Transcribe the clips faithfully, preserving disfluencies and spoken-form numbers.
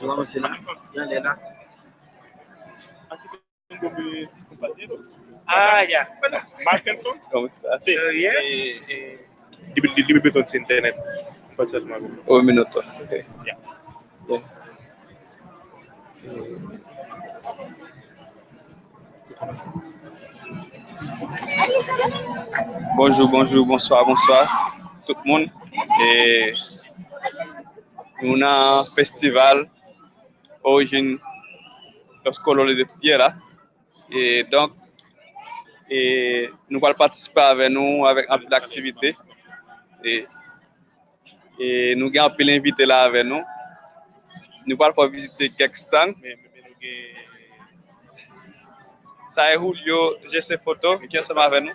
Vamos a la, ya le la. Ah, ya. Markelson. ¿Cómo estás? Sí. ¿Todo bien? Eh, eh, li, li, li bezwen ti entènèt. Pati ansanm avè m. Un minuto. Ok. Ya. Ya. Bonjou, bonjou, bonswa, bonswa tout moun. E nou nan festival Origin Los Colores de tu Tierra. E donk, e nou pral patisipe avè nou avèk anpil aktivite. E, e nou gen anpil envite la avè nou. Nou pral fè w vizite kèk stand. Sa e Julio G C Photo ki ansanm avè nou.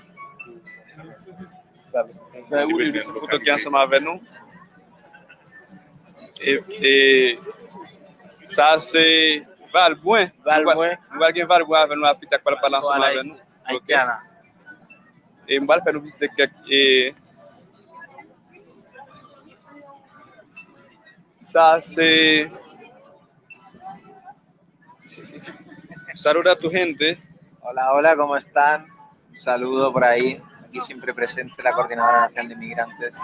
Sa e Julio G C Photo ki ansanm avè nou. E, e sa se Valbrun. Valbrun. Nou pral gen Valbrun avè nou la pita k pral pale ansanm avè nou. Ok. E m pral fè nou vizite kèk, e sa se Saluda a tu gente. Hola, hola, ¿cómo están? Un saludo por ahí. Aquí siempre presente la Coordinadora Nacional de Migrantes.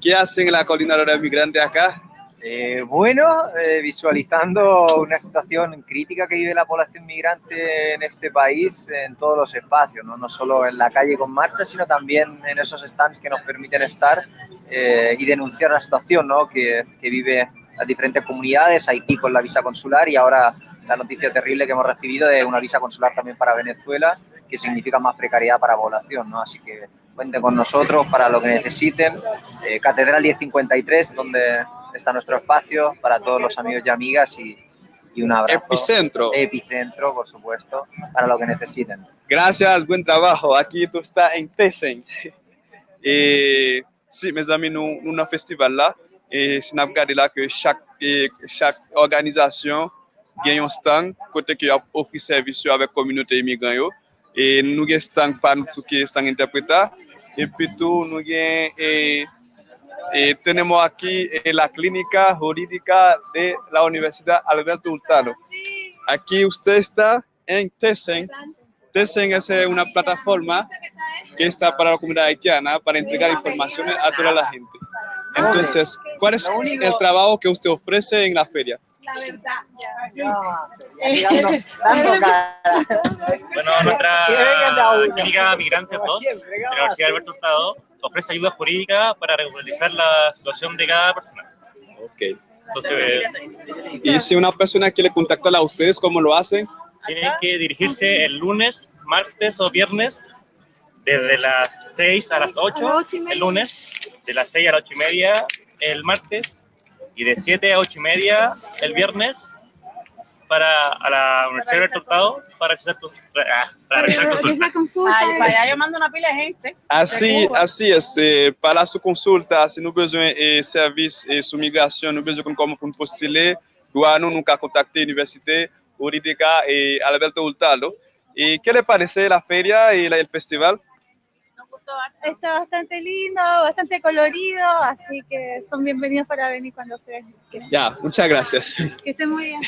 ¿Qué hacen la Coordinadora de Migrantes acá? Eh, bueno, eh, visualizando una situación crítica que vive la población migrante en este país, en todos los espacios, ¿no? No solo en la calle con marchas, sino también en esos stands que nos permiten estar, eh, y denunciar la situación, ¿no? Que, que vive las diferentes comunidades, Haití con la visa consular y ahora la noticia terrible que hemos recibido de una visa consular también para Venezuela, que significa más precariedad para la población, ¿no? Así que cuenten con nosotros para lo que necesiten. Eh, Catedral diez cincuenta y tres, donde está nuestro espacio para todos los amigos y amigas y, y un abrazo. Epicentro. Epicentro, por supuesto, para lo que necesiten. Gracias, buen trabajo. Aquí tú estás en Tesen. E si, mezanmi, nou, nou nan festival la. E si n ap gade la ke chak, e chak òganizasyon gen yon stand kote ke y ap ofri sèvis yo avèk kominote imigran yo. E nou gen stand pa nou tou ki stand entèpreta. Epi tou, nou gen, e, e, tenemos aquí, e, la clínica jurídica de la Universidad Alberto Hurtado. Aquí usted está en Tesen. Tesen es una plataforma que está para la comunidad haitiana para entregar informaciones a toda la gente. Entonces, ¿cuál es el trabajo que usted ofrece en la feria? La verdad. Bueno, nuestra clínica Migrantes dos de la Universidad Alberto Hurtado ofrece ayuda jurídica para regularizar la situación de cada persona. Ok. Entonces, y si una persona quiere contactar a ustedes, ¿cómo lo hacen? Tienen que dirigirse el lunes, martes o viernes, desde las seis a las ocho el lunes, de las seis a las ocho y media el martes, y de siete a ocho y media el viernes para a la Universidad Alberto Hurtado para realizar tus, ah, para realizar consulta. Ay, para allá yo mando una pila de gente. Así, así es, eh, para su consulta, si nou bezwen, eh, sèvis, eh, sou migrasyon, nou bezwen konn kòman pou n postile dwa nou, nou ka kontakte Universidad Jurídica, eh, Alberto Hurtado. Eh, ¿qué le parece la feria y la, el festival? Está bastante lindo, bastante colorido, así que son bienvenidos para venir cuando ustedes quieran. Ya, muchas gracias. Que estén muy bien.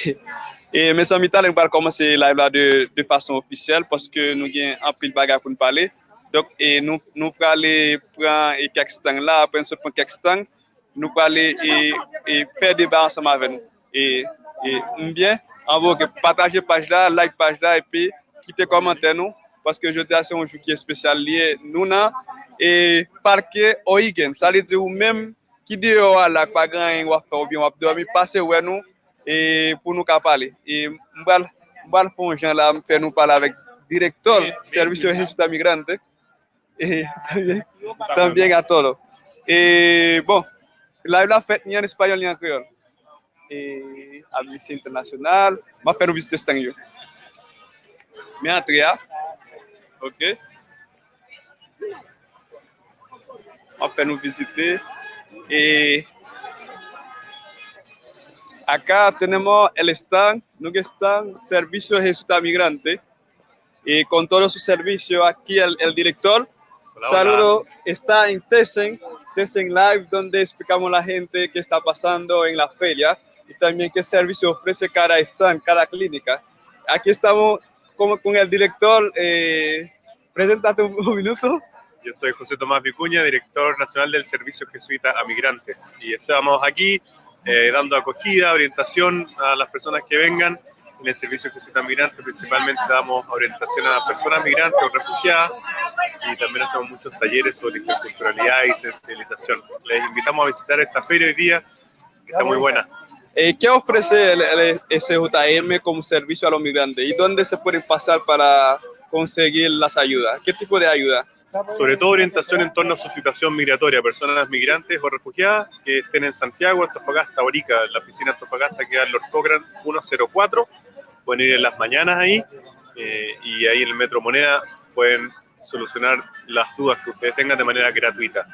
E mezanmi, talè nou pral kòmanse live la de, de fason ofisyèl, paske nou gen anpil bagay pou n pale. Donk, e nou, nou prale pran, e, kèk stand la, apre n sot pran kèk stand, nou prale, e, e, fè deba ansanm avè nou. E, e, m byen? Anben, oke, pataje paj la, like paj la, epi kite kòmantè nou, paske jodi a se yon jou ki espesyal li ye. Nou nan, e, Parque O'Higgins, sa vle di ou menm ki deyò a la, k pa gen anyen w ap fè oubyen w ap dòmi, pase wè nou, e, pou nou ka pale. E m pral, m pral fè yon jan la, m fè nou pale avèk direktè Servicio de Ayuda Migrante. E, también, también a todo. E, bon, live la fèt ni an espayòl, ni an kreyòl. E, Amnesty International, m ap fè nou vizite stand yo. Men antre a. Oke. M ap fè nou vizite. E acá tenemos el stand, nou gen stand Servicio de Ayuda Migrante. Y con todo su servicio aquí el, el director. Hola, hola. Saludo, está en Tesen, Tesen Live, donde explicamos a la gente qué está pasando en la feria y también qué servicio ofrece cada stand, cada clínica. Aquí estamos con, con el director. Eh, preséntate un, un minuto. Yo soy José Tomás Vicuña, director nacional del Servicio Jesuita a Migrantes. Y estamos aquí eh, dando acogida, orientación a las personas que vengan. En el servicio jesuita migrante principalmente damos orientación a personas migrantes o refugiadas y también hacemos muchos talleres sobre interculturalidad y sensibilización. Les invitamos a visitar esta feria hoy día, que está muy buena. Eh, ¿qué ofrece el, el S J M como servicio a los migrantes? ¿Y dónde se pueden pasar para conseguir las ayudas? ¿Qué tipo de ayuda? Sobre todo orientación en torno a su situación migratoria, personas migrantes o refugiadas que estén en Santiago, Antofagasta, Arica. La oficina Antofagasta queda en Lord Cochran uno cero cuatro. Pueden ir en las mañanas ahí eh, y ahí en el Metro Moneda pueden solucionar las dudas que ustedes tengan de manera gratuita.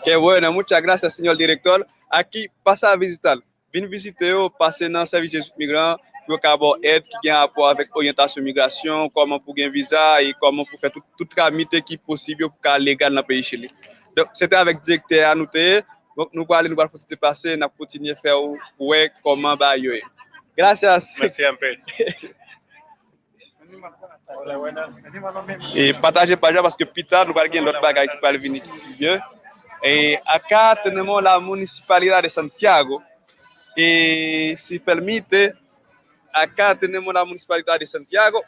Qué bueno, muchas gracias, señor director. Aquí pasa a visitar. Vin vizite yo, pase nan sèvis Jesuit Migran pou yo ka ba w èd ki gen rapò avèk oryantasyon migrasyon, kòman pou gen viza e kòman pou fè tout, tout tramite ki posib yo pou ka legal nan peyi Chili. Donk, se te avèk direktè a nou te ye. Donk, nou prale, nou pral fè yon ti pase, n ap kontinye fè w wè kòman bagay yo ye. Gracias. Mèsi anpil. E pataje paj la paske pita nou pral gen lòt bagay ki pral vini ki pi byen. E acá tenemos la Municipalidad de Santiago. Y si permite, acá tenemos la Municipalidad de Santiago.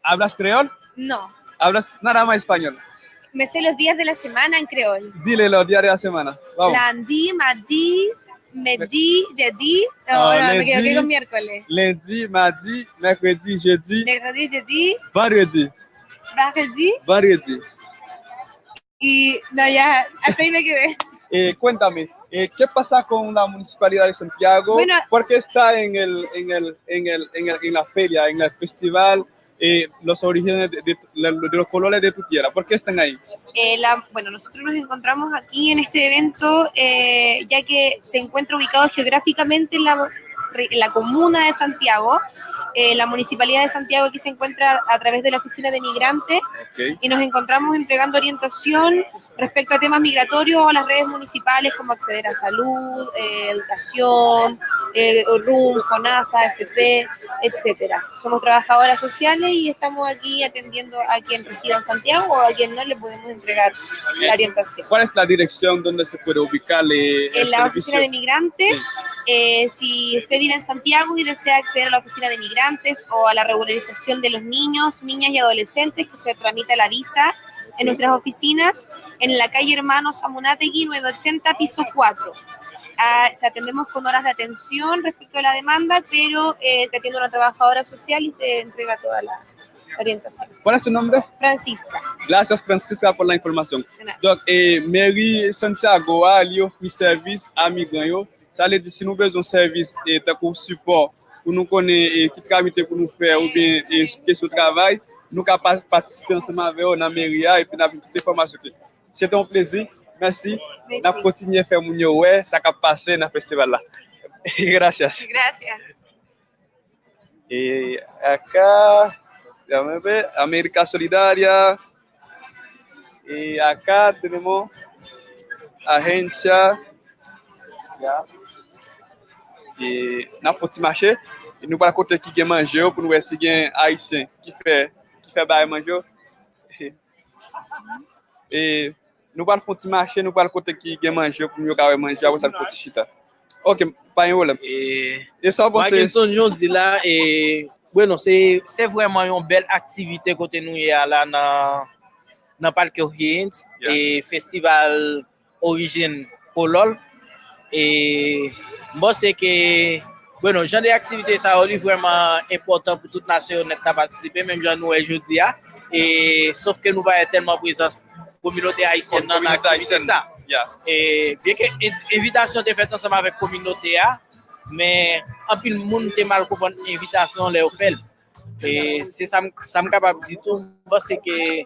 ¿Hablas creol? No. ¿Hablas nada más español? Me sé los días de la semana en creol. Dile los días de la semana. Vamos. Lundi, mardi, mercredi, jeudi. No, no, me equivoqué con miércoles. Lundi, mardi, mercredi, jeudi. Mercredi, jeudi. Vendredi. Vendredi. Vendredi. Y no, ya, hasta ahí me quedé. Eh, cuéntame, eh, ¿qué pasa con la Municipalidad de Santiago? Bueno. ¿Por qué está en el, en el, en el, en el, en la feria, en el festival, eh, los orígenes de, de, de los colores de tu tierra? ¿Por qué están ahí? Eh, la, bueno, nosotros nos encontramos aquí en este evento eh, ya que se encuentra ubicado geográficamente en la, en la comuna de Santiago. Eh, la municipalidad de Santiago aquí se encuentra a través de la oficina de migrantes y nos encontramos entregando orientación respecto a temas migratorios o a las redes municipales como acceder a salud, eh, educación, eh, RUM, FONASA, F P, etcétera. Somos trabajadoras sociales y estamos aquí atendiendo a quien resida en Santiago o a quien no le podemos entregar la orientación. ¿Cuál es la dirección donde se puede ubicar eh, el servicio? En la oficina de migrantes. Eh, si usted vive en Santiago y desea acceder a la oficina de migrantes o a la regularización de los niños, niñas y adolescentes que se tramita la visa en nuestras oficinas en la calle Hermanos Amunátegui nueve ochenta, piso cuatro. Ah, se atendemos con horas de atención respecto a la demanda, pero eh, te atiende una trabajadora social y te entrega toda la orientación. ¿Cuál es su nombre? Francisca. Gracias, Francisca, por la información. De nada. Donk, eh, meri Santiago a, li ofri sèvis a migran yo. Sa vle di, si nou bezwen sèvis eh, tankou sipò pou nou konnen eh, ki tramite pou nou fè oubyen eh, kesyon travay, nou ka pa- patisipe ansanm avè yo nan meri a epi n ap jwenn tout enfòmasyon ki. Se te yon plezi. Mèsi. N ap kontinye fè moun yo wè sa k ap pase nan festival la. Gracias. Gracias. Eh, acá, déjame ver, América Solidaria. Eh, acá tenemos agencia. Ya. Eh, n ap fè yon ti mache. E nou pral kote ki gen manje yo pou nou wè si gen Ayisyen ki fè, ki fè bay manje yo. E nou pral fè yon ti mache, nou pral kote ki gen manje pou yo ka wè manje, apre sa n fè yon ti chita. Ok, pa gen pwoblèm. E sa w panse? Mackenson Jondila, e, bueno, se, se vrèman yon bèl aktivite kote nou ye a la nan, nan Parque O'Higgins, e festival Orijin Kolòl. E m panse ke, bueno, jan de aktivite sa yo, li vrèman enpòtan pou tout nasyon yo nèt ta patisipe, menm jan nou wè jodi a. E, sof ke nou pa wè tèlman prezans kominote ayisyèn nan nan aktivite sa. E, byen ke en- envitasyon te fèt ansanm avèk kominote a, men anpil moun te mal konprann envitasyon lè yo fè l. E se sa m, sa m kapab di tou, m panse ke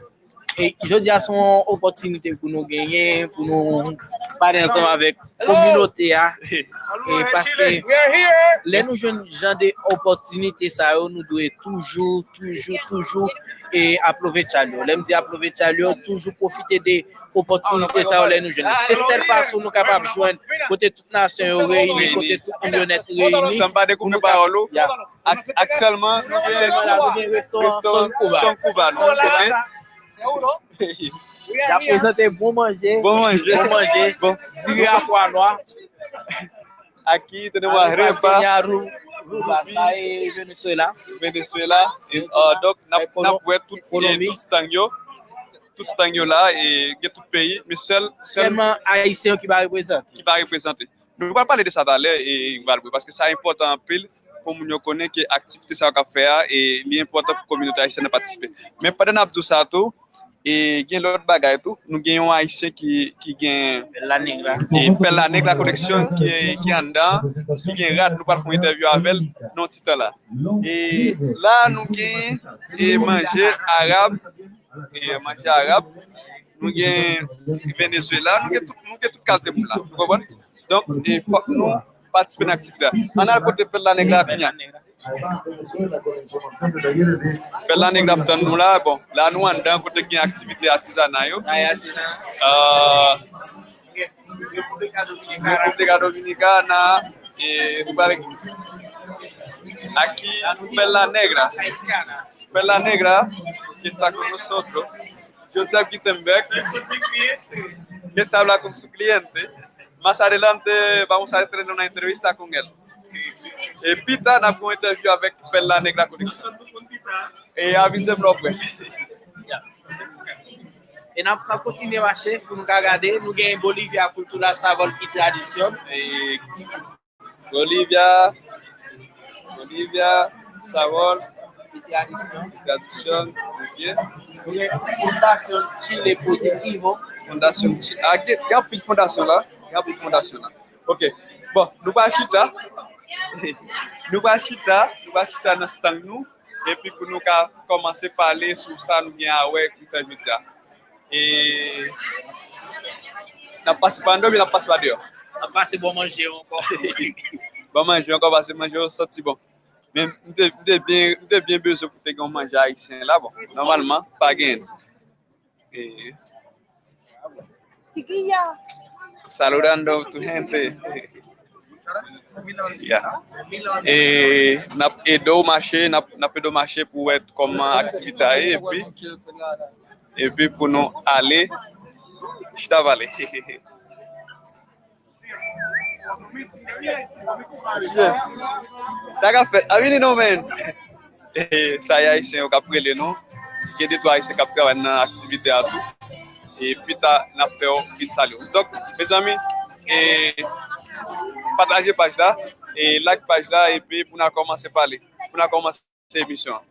E jodi a se yon opòtinite pou nou genyen, pou nou pale ansanm avèk kominote a. E paske lè nou jwenn jan de opòtinite sa yo, nou dwe toujou, toujou, toujou e aplove tchal yo. Lè m di aplove tchal yo, toujou pwofite de opòtinite sa yo lè nou jwenn. Se sèl fason nou kapab jwenn kote tout nasyon yo reyini, kote tout moun yo nèt reyini. San pa dekoupe pawòl ou. Aktyèlman, nou gen restoran Son Cuba. Son Cuba, nou konnen. Y ap prezante bon manje. Bon manje. Bon manje. Bon. Diri a pwa nwa. Aquí tenemos arepa. Antonia Ru-, Ruba, sa e Venezuela. Venezuela. E, euh, donk, n ap, n ap wè tout, tout stand yo. Tout stand yo la, e gen tout peyi, men sèl, sèl sèlman Ayisyen yo ki pa reprezante. Ki pa reprezante. Nou pral pale de sa talè, e, Valbri, paske sa enpòtan anpil pou moun yo konnen ke aktivite sa yo k ap fè a, e li enpòtan pou kominote ayisyèn nan patisipe. Men pandan n ap di w sa tou, e gen lòt bagay tou, nou gen yon Ayisyen ki, ki gen Perla Negra. E Perla Negra Koleksyon ki, ki anndan, ki gen rad, nou pral fè yon entèvyou avè l nan yon ti tan la. E la, nou gen, e, manje arab, e, manje arab, nou gen Venezuela, nou gen tout, nou gen tout kalite moun la, nou konprann? Donk, e, fòk nou patisipe nan aktivite a. Ann al kote Perla Negra kounye a. Perla Negra ap tann nou la, bon, la nou anndan kote gen aktivite atizana yo. Euh, República Dominicana, e, nou pral aquí Perla Negra. Perla Negra, que está con nosotros. Joseph Gutenberg, que está habla con su cliente. Más adelante vamos a tener una entrevista con él. E pita, n ap gen yon entèvyou avèk Perla Negra Koleksyon. E avize m lè w prè. E n ap, n ap kontinye mache pou nou ka gade. Nou gen Bolivia Cultura Sabor y Tradición. E Bolivia, Bolivia, Sabor y Tradición. Tradición, ok. Nou gen Fundación Chile Positivo. Fondasyon Chi-, ah, gen, gen anpil fondasyon la. Gen anpil fondasyon la. Ok. Bon, nou pral chita. Nou pral chita, nou pral chita nan stand nou. Epi pou nou ka kòmanse pale sou sa nou gen a wè pou fè jodi a. E n ap pase pa anndan oubyen n ap pase pa deyò? N ap pase bò manje yo ankò. Bò manje yo ankò, paske manje yo santi bon. Men m te, m te byen, m te byen bezwen pou te gen yon manje ayisyen la, bon, nòmalman, pa genyen. E, saludando tu gente. Ya. E n ap ede w mache, n ap, n ap ede w mache pou wè kòman aktivite a ye, epi, epi pou nou ale chita pale. Mesye, sa k ap fèt? A vini non, men. E, sa e ayisyen yo k ap rele nou. Gen de twa ayisyen k ap travay nan aktivite a tou. E pita, n ap fè yo vin salye w. Donk, mezanmi, e, pataje paj la, e like paj la, epi pou n a kòmanse pale. Pou n a kòmanse emisyon an.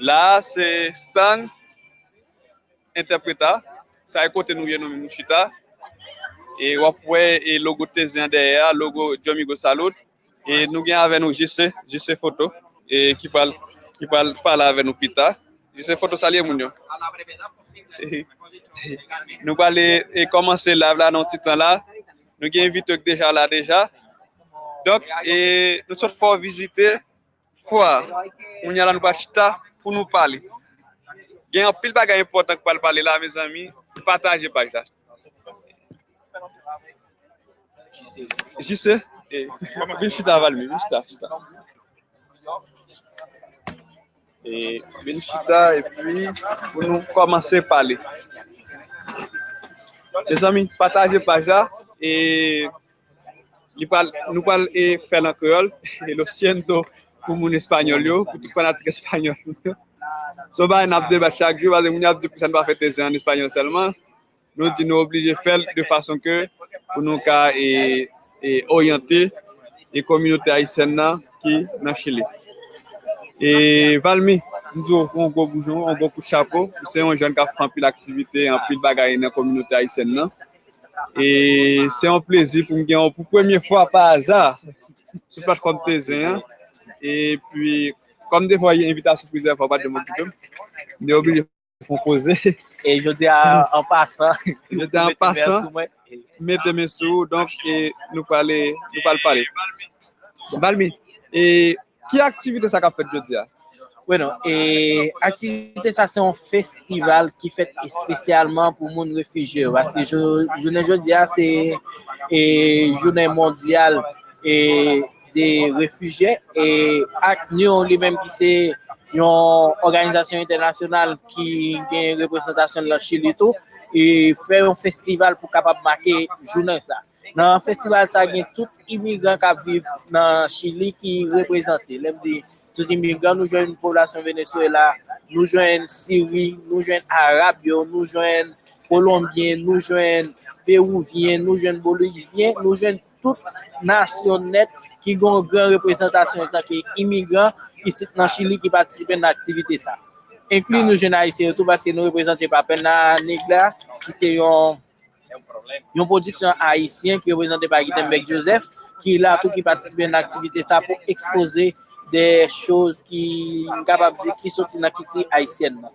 La, se stand entèpreta. Sa e kote nou ye, nou menm nou chita. E w ap wè, e logo Tezen an dèyè a, logo Yo Amigo Salud. E nou gen avè nou J C, J C Foto, e ki pral, ki pral pale avè nou pita. J C Foto, salye moun yo. Nou pral e, e kòmanse live la nan yon ti tan la. Nou gen envite yo ki deja la deja. Donk, e nou sot fè w vizite fò a. Kounye a la nou pral chita pou nou pale. Gen anpil bagay enpòtan ki pral pale la, mezanmi. Pataje paj la. J C, e, vin chita, Valmy, vin chita, chita. E, vin chita, epi pou nou kòmanse pale. Mezanmi, pataje paj la, e li pral, nou pral, e, fè l an kreyòl, e lo siento pou moun espanyòl yo, pou tout fanatik espanyòl yo. Se yon bagay n ap debat chak jou, paske moun yo ap di poukisa nou pa fè Tezen an espanyòl sèlman. Nou di nou oblije fè l de fason ke pou nou ka, e, e, oryante, e, kominote ayisyèn nan ki nan Chili. E Valmy, m di w yon gwo boujon, yon gwo kout chapo, ou se yon jèn k ap fè anpil aktivite, anpil bagay nan kominote ayisyèn nan. E se yon plezi pou m gen w pou premye fwa pa aza sou platfòm Tezen an. Epi, kòm defwa, envitasyon plizyè fwa, pa de moun ki tou. M te oblije fè yon koze. E jodi a, an pasan, jodi a, an pasan, mete men sou mwen. Donk, e nou pale, nou pale, pale. Valmy, e ki aktivite sa k ap fèt jodi a? Wi, non. E aktivite sa se yon festival ki fèt espesyalman pou moun refijye yo. Paske jou- jounen jodi a, se e, jounen mondyal e, de refijye. E ACNUR li menm ki se yon òganizasyon entènasyonal ki gen reprezantasyon nan Chili tou, e fè yon festival pou kapab make jounen sa. Nan festival sa, gen tout imigran k ap viv nan Chili ki reprezante. Lè m di tout imigran, nou jwenn popilasyon Venezuela, nou jwenn Siri, nou jwenn Arab yo, nou jwenn Kolonbyen, nou jwenn Pewouvyen, nou jwenn Bolivyen, nou jwenn tout nasyon nèt ki gen yon gran reprezantasyon antanke imigran isit nan Chili ki patisipe nan aktivite sa. Enkli nou jwenn Ayisyen yo tou, paske nou reprezante pa Perla Negra, ki se yon, yon pwodiksyon ayisyen ki reprezante pa Guitenberg Joseph, ki la tou, ki patisipe nan aktivite sa pou ekspoze de choz ki, m kapab di, ki soti nan kilti ayisyèn nan.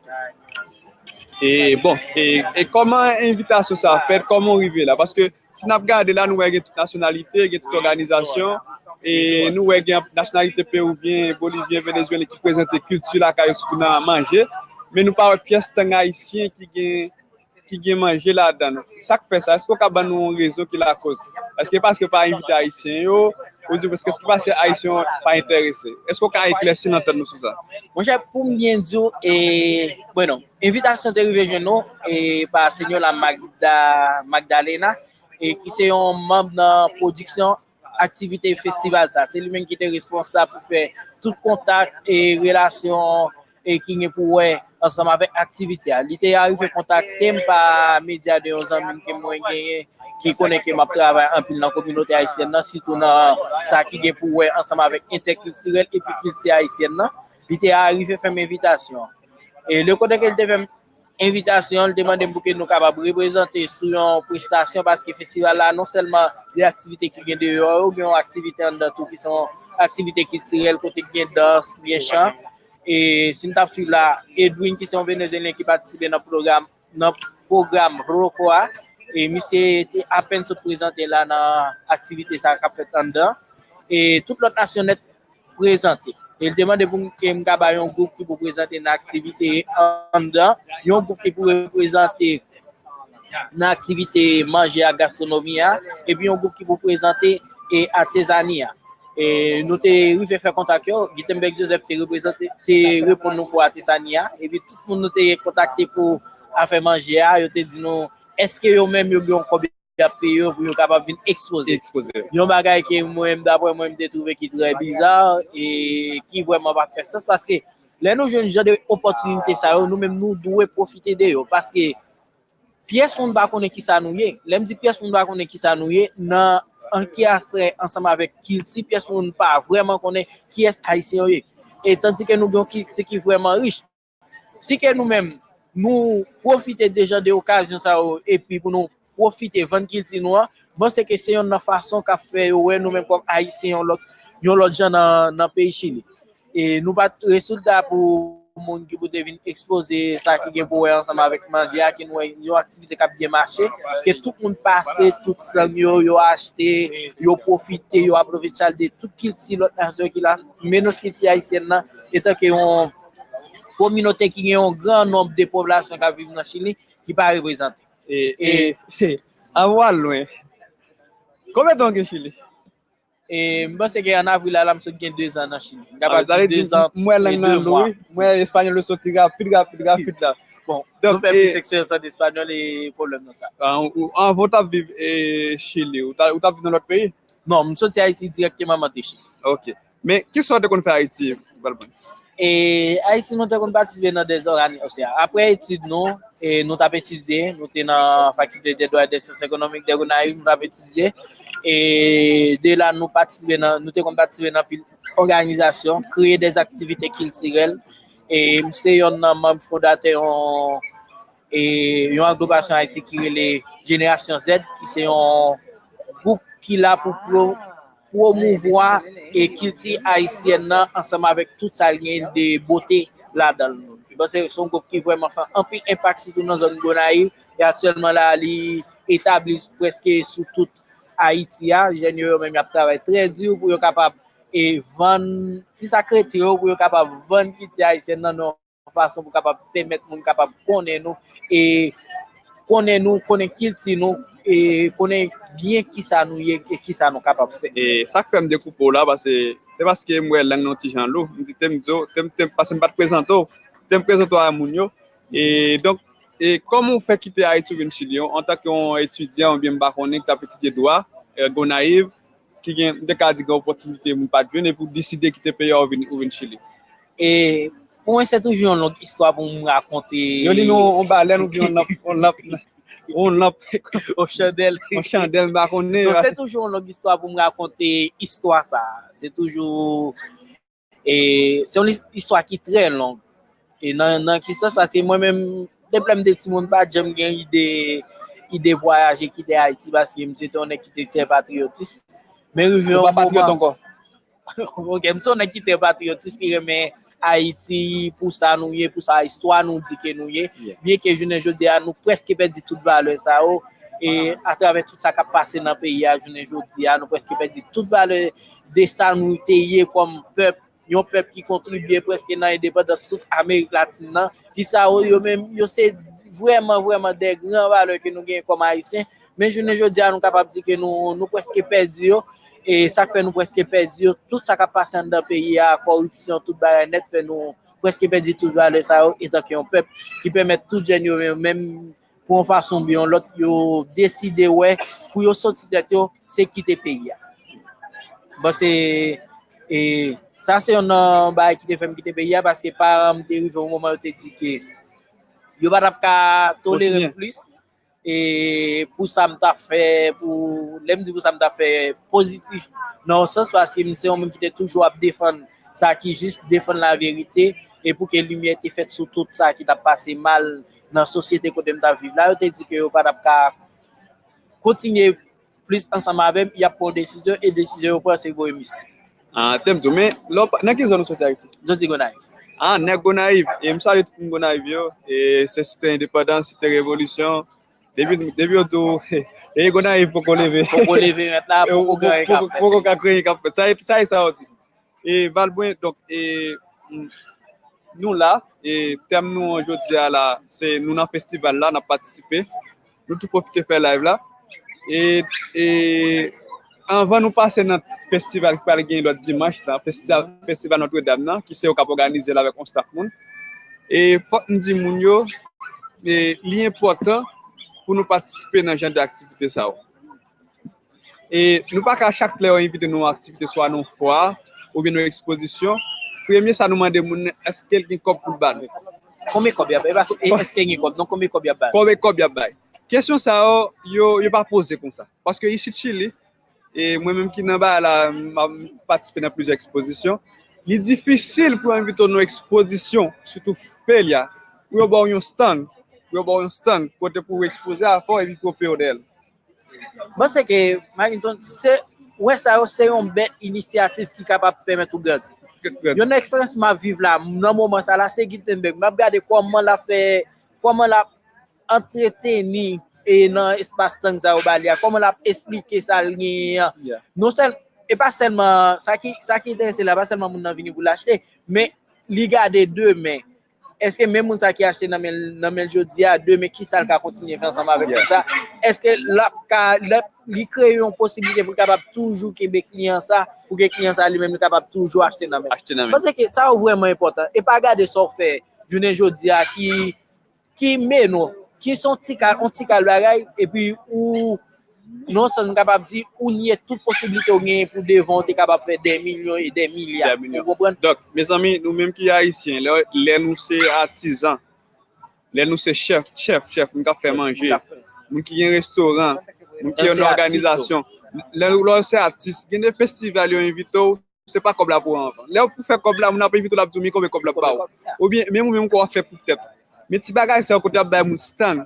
E bon, e, e kòman envitasyon sa fèt? Kòman w rive la? Paske si n ap gade la, nou wè gen tout nasyonalite, gen tout òganizasyon, e nou wè gen nasyonalite pewouvyen, bolivyen, venezuelen ki prezante kilti lakay yo, sitou nan manje. Men nou pa wè pyès tang ayisyen ki gen, ki gen manje ladan l. Sa k fè sa? Èske w ka ban nou yon rezon ki lakoz? Èske paske pa envite ayisyen yo? Oubyen èske se paske ayisyen yo pa enterese? Èske w ka eklèsi nan tèt nou sou sa? Monchè, pou m byen di w, e, bueno, envitasyon te rive jwenn nou, e, pa Senyola Magda, Magdalena, e, ki se yon manm nan pwodiksyon aktivite festival sa. Se li menm ki te responsab pou fè tout kontak e relasyon e ki gen pou wè ansanm avèk aktivite a. Li te arive kontakte m pa medya de yon zanmi m ke mwen genyen, ki konnen ke m ap travay anpil nan kominote ayisyèn nan, sitou nan sa ki gen pou wè ansanm avèk entèkiltirèl epi kilti ayisyèn nan. Li te arive fè m envitasyon. E le kote ke li te fè m envitasyon, li te mande m pou ke nou kapab reprezante sou yon prestasyon, paske festival la non sèlman de aktivite ki gen deyò yo, gen yon aktivite anndan tou ki se yon aktivite kiltirèl kote gen dans, gen chan. E si n t ap swiv la, Edwin, ki se yon venezuelyen ki patisipe nan pwogram, nan pwogram Roco a, e misye te apèn sot prezante la nan aktivite sa k ap fèt anndan. E tout lòt nasyon nèt prezante. E l te mande pou m, ke m ka bay yon gwoup ki pou prezante nan aktivite anndan, yon gwoup ki pou reprezante nan aktivite manje ak gastwonomi a, epi yon gwoup ki pou prezante e atezani a. E nou te rive fè kontak yo, Guitenberg Joseph te reprezante, te reponn nou pou atezani a, epi tout moun nou te kontakte pou afè manje a, yo te di nou, èske yo menm yo gen yon kòb y ap peye yo pou yo kapab vin ekspoze. Ekspoze. Yon bagay ke mwen, daprè mwen, m te twouve ki trè biza e ki vrèman pa fè sans, paske lè nou jwenn jan de opòtinite sa yo, nou menm nou dwe pwofite de yo, paske pyès moun pa konnen kisa nou ye. Lè m di pyès moun pa konnen kisa nou ye, nan ankiyastre ansanm avèk kilti, pyès moun pa vrèman konnen kiyès Ayisyen yo ye. E tandike nou gen yon kilti ki vrèman rich. Si ke nou menm, nou pwofite de jan de okazyon sa yo, epi pou nou pwofite vann kilti nou an, m panse ke se yonn nan fason k ap fè yo wè nou menm kòm Ayisyen yon lòt, yon lòt jan nan, nan peyi Chili. E nou pa t, rezilta pou moun ki pou te vin ekspoze sa ki gen pou wè ansanm avèk manje a, ke nou wè yon aktivite k ap byen mache, ke tout moun pase tout slang yo, yo achte, yo pwofite, yo apwofye de tout kilti lòt nasyon ki la, men nou kilti ayisyèn nan, etanke yon kominote ki gen yon gran nonb de popilasyon k ap viv nan Chili ki pa reprezante. E, e, e, avan w al lwen, konbyen tan w gen Chili? E m panse ke an avril la, la m sot gen de zan nan Chili. M kapab di de zan e de mwa. M wè lang nan do, wi. M wè espanyòl yo soti rapid, rapid, rapid la. Bon, donk, nou fè plis eksperyans an espanyòl e pwoblèm nan sa. Avan w t ap viv e Chili, ou t ap viv nan lòt peyi? Non, m soti Ayiti dirèkteman, m antre Chili. Ok. Men, kisa w te konn fè Ayiti, Valmay? E Ayiti, nou te konn patisipe nan de ògani-, osea, apre etid nou, e nou t ap etidye, nou te nan Faculté des Droits et des Sciences Économiques de Gonayiv, nou t ap etidye. E de la, nou patisipe nan, nou te konn patisipe nan pil òganizasyon, kreye de aktivite kiltirèl. E m se yonn nan manm fondatè yon e yon aglopasyon Ayiti ki rele Jenerasyon Z, ki se yon gwoup ki la pou pwo- pwomouvwa e kilti ayisyèn nan ansanm avèk tout sa l gen de bote ladan l. Mwen panse se yon gwoup ki vrèman fè anpil enpak, sitou nan zòn Gonayiv. E aktyèlman la, li etabli prèske sou tout Ayiti a. Jèn yo, yo menm, y ap travay trè di pou yo kapab e vann ti sa k rete yo, pou yo kapab vann kilti ayisyèn nan, nan yon fason pou kapab pèmèt moun kapab konnen nou, e konnen nou, konnen kilti nou, e konnen byen kisa nou ye e kisa nou kapab fè. E sa k fè m dekoupe w la, paske se paske m wè lang nan yon ti jan lou. M di, te m di w, te m, te m, paske m pa t prezante w, te m prezante w a moun yo. E donk, e kòman w fè kite Ayiti w vin Chili, antanke yon etidyan oubyen m pa konnen ki t ap etidye dwa, e, Gonayiv, ki gen, m te ka di gen opòtinite moun pa t jwenn, epi w deside kite peyi a, ou vin, ou vin Chili? E pou mwen, se toujou yon long istwa pou m rakonte. Yo li nou yon balèn oubyen yon lanp, yon lanp, yon lanp, yon chandèl. Yon chandèl, m pa konnen. Non, se toujou yon long istwa pou m rakonte istwa sa. Se toujou, e, se yon istwa ki trè long. E nan, nan ki sans? Paske mwen menm, depi lè m te timoun, m pa t janm gen ide, ide vwayaje, kite Ayiti, paske m se te yon nèg ki te trè patriyotis. Men rive yon moman. Ou pa patriyòt ankò? Ok, m se yon nèg ki trè patriyotis, ki renmen Ayiti pou sa nou ye, pou sa istwa nou di ke nou ye. Yeah. Byen ke jounen jodi a, nou prèske pèdi tout valè sa yo. E atravè tout sa k ap pase nan peyi a, jounen jodi a, nou prèske pèdi tout valè de sa nou te ye kòm pèp, yon pèp ki kontribye prèske nan endepandans tout Amerik Latin nan. Ki sa yo, yo menm, yo se vrèman, vrèman de gran valè ke nou genyen kòm Ayisyen. Men jounen jodi a, nou kapab di ke nou, nou prèske pèdi yo. E sa k fè nou prèske pèdi yo, tout sa k ap pase anndan peyi a, kòripsyon, tout bagay nèt, fè nou prèske pèdi tout valè sa yo, etanke yon pèp ki pèmèt tout jèn yo menm, menm pou yon fason oubyen yon lòt, yo deside wè pou yo soti tèt yo, se kite peyi a. Bon, se, e, sa se youn nan bagay ki te fè m kite peyi a, paske paran m te rive yon moman, yo te di ke yo pa t ap ka tolere m plis. E pou sa m t ap fè, pou, lè m di pou sa m t ap fè pozitif, nan yon sans, paske m se yon moun ki te toujou ap defann sa ki jis, defann laverite, e pou ke limyè te fèt sou tout sa ki t ap pase mal nan sosyete kote m t ap viv la, yo te di ke yo pa t ap ka kontinye plis ansanm avè m, y ap pran yon desizyon, e desizyon yo pran, se voye m isi. Ah, te m di w, men lè w pa- nan ki zòn ou soti Ayiti? M soti Gonayiv. Ah, nèg Gonayiv. E m salye tout moun Gonayiv yo. E se site endepandans, site revolisyon. Depi, depi yo di w, e Gonayiv poko leve. Poko leve, mèt la, poko gen anyen k ap fèt. Poko gen anyen k ap fèt. Sa e, sa e sa yo di. E Valbrun, donk, e, m, nou la, e tèm nou an jodi a la, se nou nan festival la, n ap patisipe. Nou tou pwofite fè live la. E, e anvan nou pase nan festival ki pral gen lòt dimanch la, festival, festival Notre Dame nan, ki se yo k ap òganize l avèk yon staff moun. E fòk m di moun yo, e li enpòtan pou nou patisipe nan jan de aktivite sa yo. E nou pa ka chak lè yo envite nou yon aktivite, swa nan yon fwa, oubyen nan yon ekspozisyon, premye sa nou mande moun nan, èske l gen kòb pou l ba nou? Konbyen kòb y ap bay? E pa, e, èske gen kòb? Non, konbyen kòb y ap bay? Konbyen kòb y ap bay? Kesyon sa yo, yo, yo pa poze konsa. Paske isit Chili, e mwen menm ki nan bagay la, m ap patisipe nan plizyè ekspozisyon, li difisil pou yo envite w nan yon ekspozisyon, sitou Feria, pou yo ba w yon stand, pou yo ba w yon stand, kote pou w ekspoze afè w epi pou yo peye w dèyè l. M panse ke, Marinton, se, wè sa yo, se yon bèl inisyativ ki kapab pèmèt ou grandi. Yon eksperyans m ap viv la, nan moman sa la, se Gutenberg. M ap gade kòman l ap fè, kòman l ap antreteni e nan espas tan sa yo ba li a, kòman l ap esplike sa l genyen an. Non sèl, e pa sèlman, sa ki, sa ki enterese la, pa sèlman moun nan vini pou l achte, men li gade demen. Èske menm moun sa ki achte nan men, nan men l jodi a, demen, kisa l ka kontinye fè ansanm avèk moun sa? Èske l ap ka, l ap, li kreye yon posiblite pou l kapab toujou kenbe kliyan sa, pou ke kliyan sa li menm li kapab toujou achte nan men l? Achte nan men l. Paske sa yo vrèman enpòtan. E pa gade sa w fè jounen jodi a ki, ki mennen w, ki se yon ti kal, yon ti kal bagay, epi ou, nan yon sans, m kapab di, ou nye tout posiblite w genyen pou devan w te kapab fè dè milyon e dè milya. Dè milyon. Ou konprann? Donk, mezanmi, nou menm ki Ayisyen, lè, lè nou se atizan, lè nou se chèf, chèf, chèf, moun k ap fè manje, moun ki gen restoran, moun ki gen òganizasyon, lè, lè w se atis, gen de festival yo envite w, se pa kòb la pou anvan. Lè w pou fè kòb la, moun ap envite w, l ap di w, men konbyen kòb l ap ba w. Oubyen, menm ou menm, kò w ap fè pou tèt ou. Men ti bagay sa yo, kote y ap bay moun stand,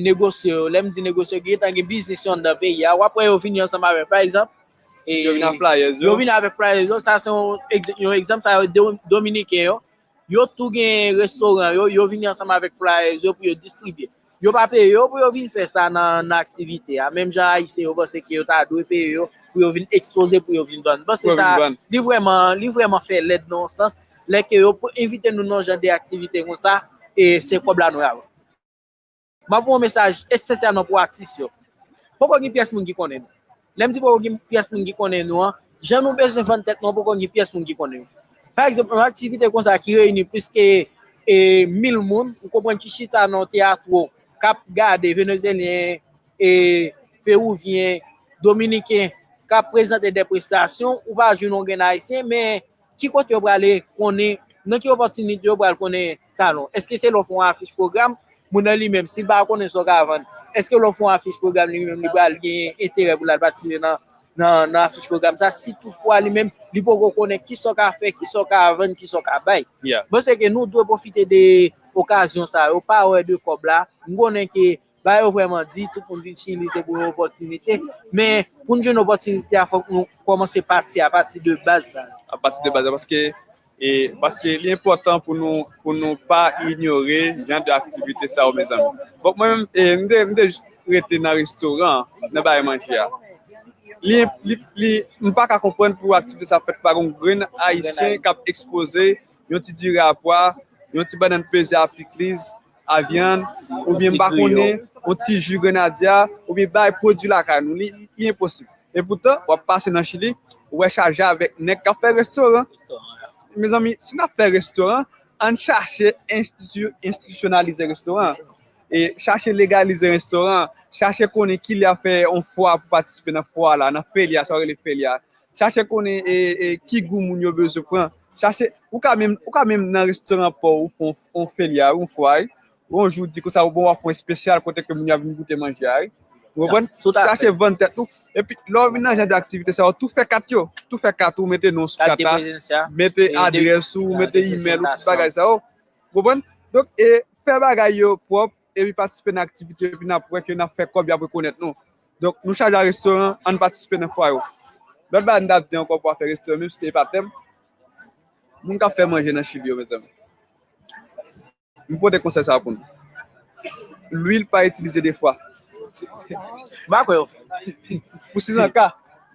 negosye yo. Lè m di negosye yo, gentan gen biznis yo anndan peyi a. W ap wè yo vini ansanm avèk, pa egzanp, e, yo vin ak flyers yo. Yo vin avèk flyers yo. Sa se yon, yon egzanp, sa yo Do- Dominiken yo. Yo tou gen restoran yo, yo vini ansanm avèk flyers yo pou yo distribye. Yo pa peye yo pou yo vin fè sa nan, nan aktivite a. Menm jan Ayisyen yo panse ke yo ta dwe peye yo pou yo vin ekspoze, pou yo vin vann. M panse sa, li vrèman, li vrèman fè lèd nan yon sans. Lè ke yo pou envite nou nan jan de aktivite konsa, e se kòb la nou y ap. M ap voye yon mesaj espesyalman pou atis yo. Poko gen pyès moun ki konnen nou. Lè m di poko gen pyès moun ki konnen nou an, jan nou bezwen vann tèt nou an, poko gen pyès moun ki konnen nou. Pa egzanp, yon aktivite konsa ki reyini plis ke, e, mil moun, ou konprann, ki chita nan yon teyatwo, k ap gade Venezyelyen, e, Pewouvyen, Dominiken, k ap prezante de prestasyon, ou pa jwenn yon grenn Ayisyen, men ki kote yo prale konnen, nan ki opòtinite yo pral konnen talon? Èske se lè w fè yon afich pwogram, moun nan li menm, si l pa konnen sa w ka vann, èske lè w fè yon afich pwogram, li menm, li pral gen enterè pou l al patisipe nan, nan, nan afich pwogram sa? Si toutfwa li menm, li poko konnen kisa w ka fè, kisa w ka vann, kisa w ka bay. M panse ke nou dwe pwofite de okazyon sa yo, pa wè de kòb la. M konnen ke ba yo vrèman di, tout moun vin Chili, se pou yon opòtinite. Men, pou n jwenn opòtinite a, fòk nou kòmanse pati apati de baz sa yo. Apati de baz la, paske, e, paske li enpòtan pou nou, pou nou pa inyore jan de aktivite sa yo, mezanmi. Bon, mwen menm, e, m te, m te jis rete nan restoran, nan bay manje a. Li, li, li, m pa ka konprann pou aktivite sa fèt pa gon grenn Ayisyen k ap ekspoze yon ti diri a pwa, yon ti bannann peze a pikliz, a vyann, oubyen m pa konnen, yon ti ji grenadya, oubyen bay pwodui lakay nou. Li, li enposib. Epoutan, w ap pase nan Chili, ou wè chaje avèk nèg k ap fè restoran. Mezanmi, si n ap fè restoran, ann chache enstiti-, enstitisyonalize restoran an. E chache legalize restoran an, chache konnen kilè y ap fè yon fwa pou patisipe nan fwa la, nan feli a, sa yo rele feli a. Chache konnen, e, e, ki gou moun yo bezwen pran. Chache, ou ka menm, ou ka menm nan restoran pa w, ou fè yon, yon feli a, yon fwa, yon jou di konsa, bon, w ap fè yon espesyal kote ke moun yo ap vin goute manje a, wi. Ou konprann? Chache vann tèt ou. Epi, lè w vin nan jan de aktivite sa yo, tou fè kat yo. Tou fè kat ou, mete non sou kat la, mete adrès ou, mete imèl ou, tout bagay sa yo. Ou konprann? Donk, e, fè bagay yo pwòp, epi patisipe nan aktivite yo, epi n ap wè ke n ap fè kòb, y ap rekonèt nou. Donk, nou chaje a restoran, ann patisipe nan fwa yo. Lòt bagay m t ap di ankò pou afè restoran, menm si se pa tèm, moun k ap fè manje nan Chili yo, mezanmi. M pote konsèy sa pou nou. Lwil pa itilize de fwa. M pa kwè yo fè. Pou sizanka,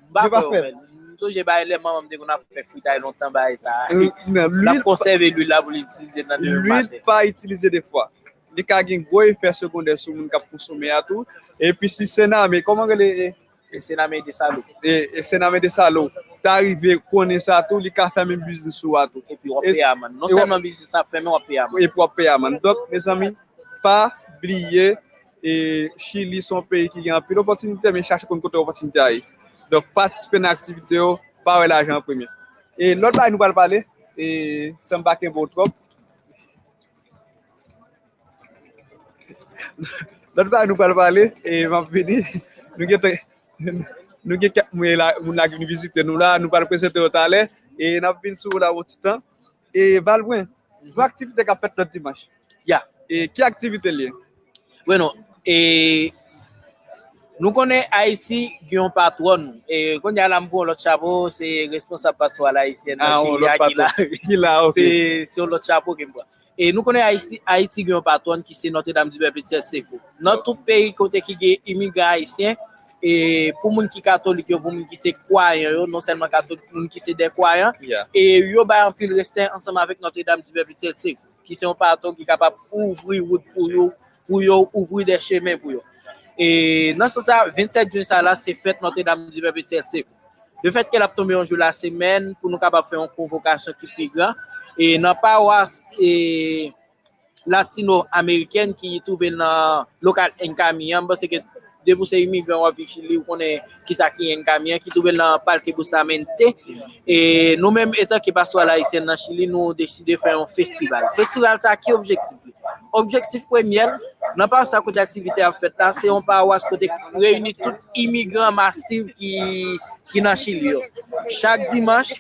yo pa fè. M sonje bagay lè manman m te konn ap fè fritay lontan, bagay sa. L ap konsève lwil la pou l itilize nan demen maten. Lwil pa itilize de fwa. Li ka gen gwo efè segondè sou moun k ap konsome a tou. Epi si Sename, kòman rele? E Sename Desalo. E, e Sename Desalo ta rive konnen sa tou, li ka fèmen biznis ou a tou. Epi w ap peye amann. Non sèlman biznis ap fèmen, w ap peye amann. Epi w ap peye amann. Donk, mezanmi, pa bliye, e, Chili se yon peyi ki gen anpil opòtinite, men chache konn kote opòtinite a ye. Donk, patisipe nan aktivite yo, pa wè lajan an premye. E lòt bagay nou pral pale, e, san m pa kenbe w twòp, lòt bagay nou pral pale, e m ap vini. Nou gen, nou gen kèk moun la, moun la ki vin vizite nou la, nou pral prezante yo talè, e n ap vin sou ou la yon ti tan. E Valbrun, yon aktivite k ap fèt lòt dimanch. Ya. E ki aktivite l ye? Bueno, e nou konnen Ayiti gen yon patwòn. E kounye a la, m pran yon lòt chapo, se responsab pastoral ayisyèn nan Chili a ki la. Ki la, ok. Se, se yon lòt chapo ke m pran. E nou konnen Ayiti, Ayiti gen yon patwòn ki se Notre-Dame du Perpétuel Secours. Nan tout peyi kote ki gen imigran ayisyen, e pou moun ki katolik yo, pou moun ki se kwayan yo, non sèlman katolik, moun ki se de kwayan, e yo bay anpil respè ansanm avèk Notre-Dame du Perpétuel Secours, ki se yon patwòn ki kapab ouvri wout pou yo, pou yo ouvri de chemen pou yo. E nan sans sa, vennsèt jen sa la, se fèt Notre-Dame du Perpétuel Secours. Lefètke l ap tonbe yon jou lasemèn, pou nou kapab fè yon konvokasyon ki pi gran, e nan pawas, e, latino-amerikèn ki twouve l nan lokal Encamilla, m panse ke Depi w se imigran w ap viv Chili, ou konnen kisa ki enkami an, ki twouve l nan Parque Bustamante. E nou menm, etanke Pastoral Ayisyen nan Chili, nou deside fè yon festival. Festival sa, ki objektif li? Objektif premye l, nan pawas sa kote aktivite a ap fèt la, se yon pawas kote reyini tout imigran masiv ki, ki nan Chili yo. Chak dimanch,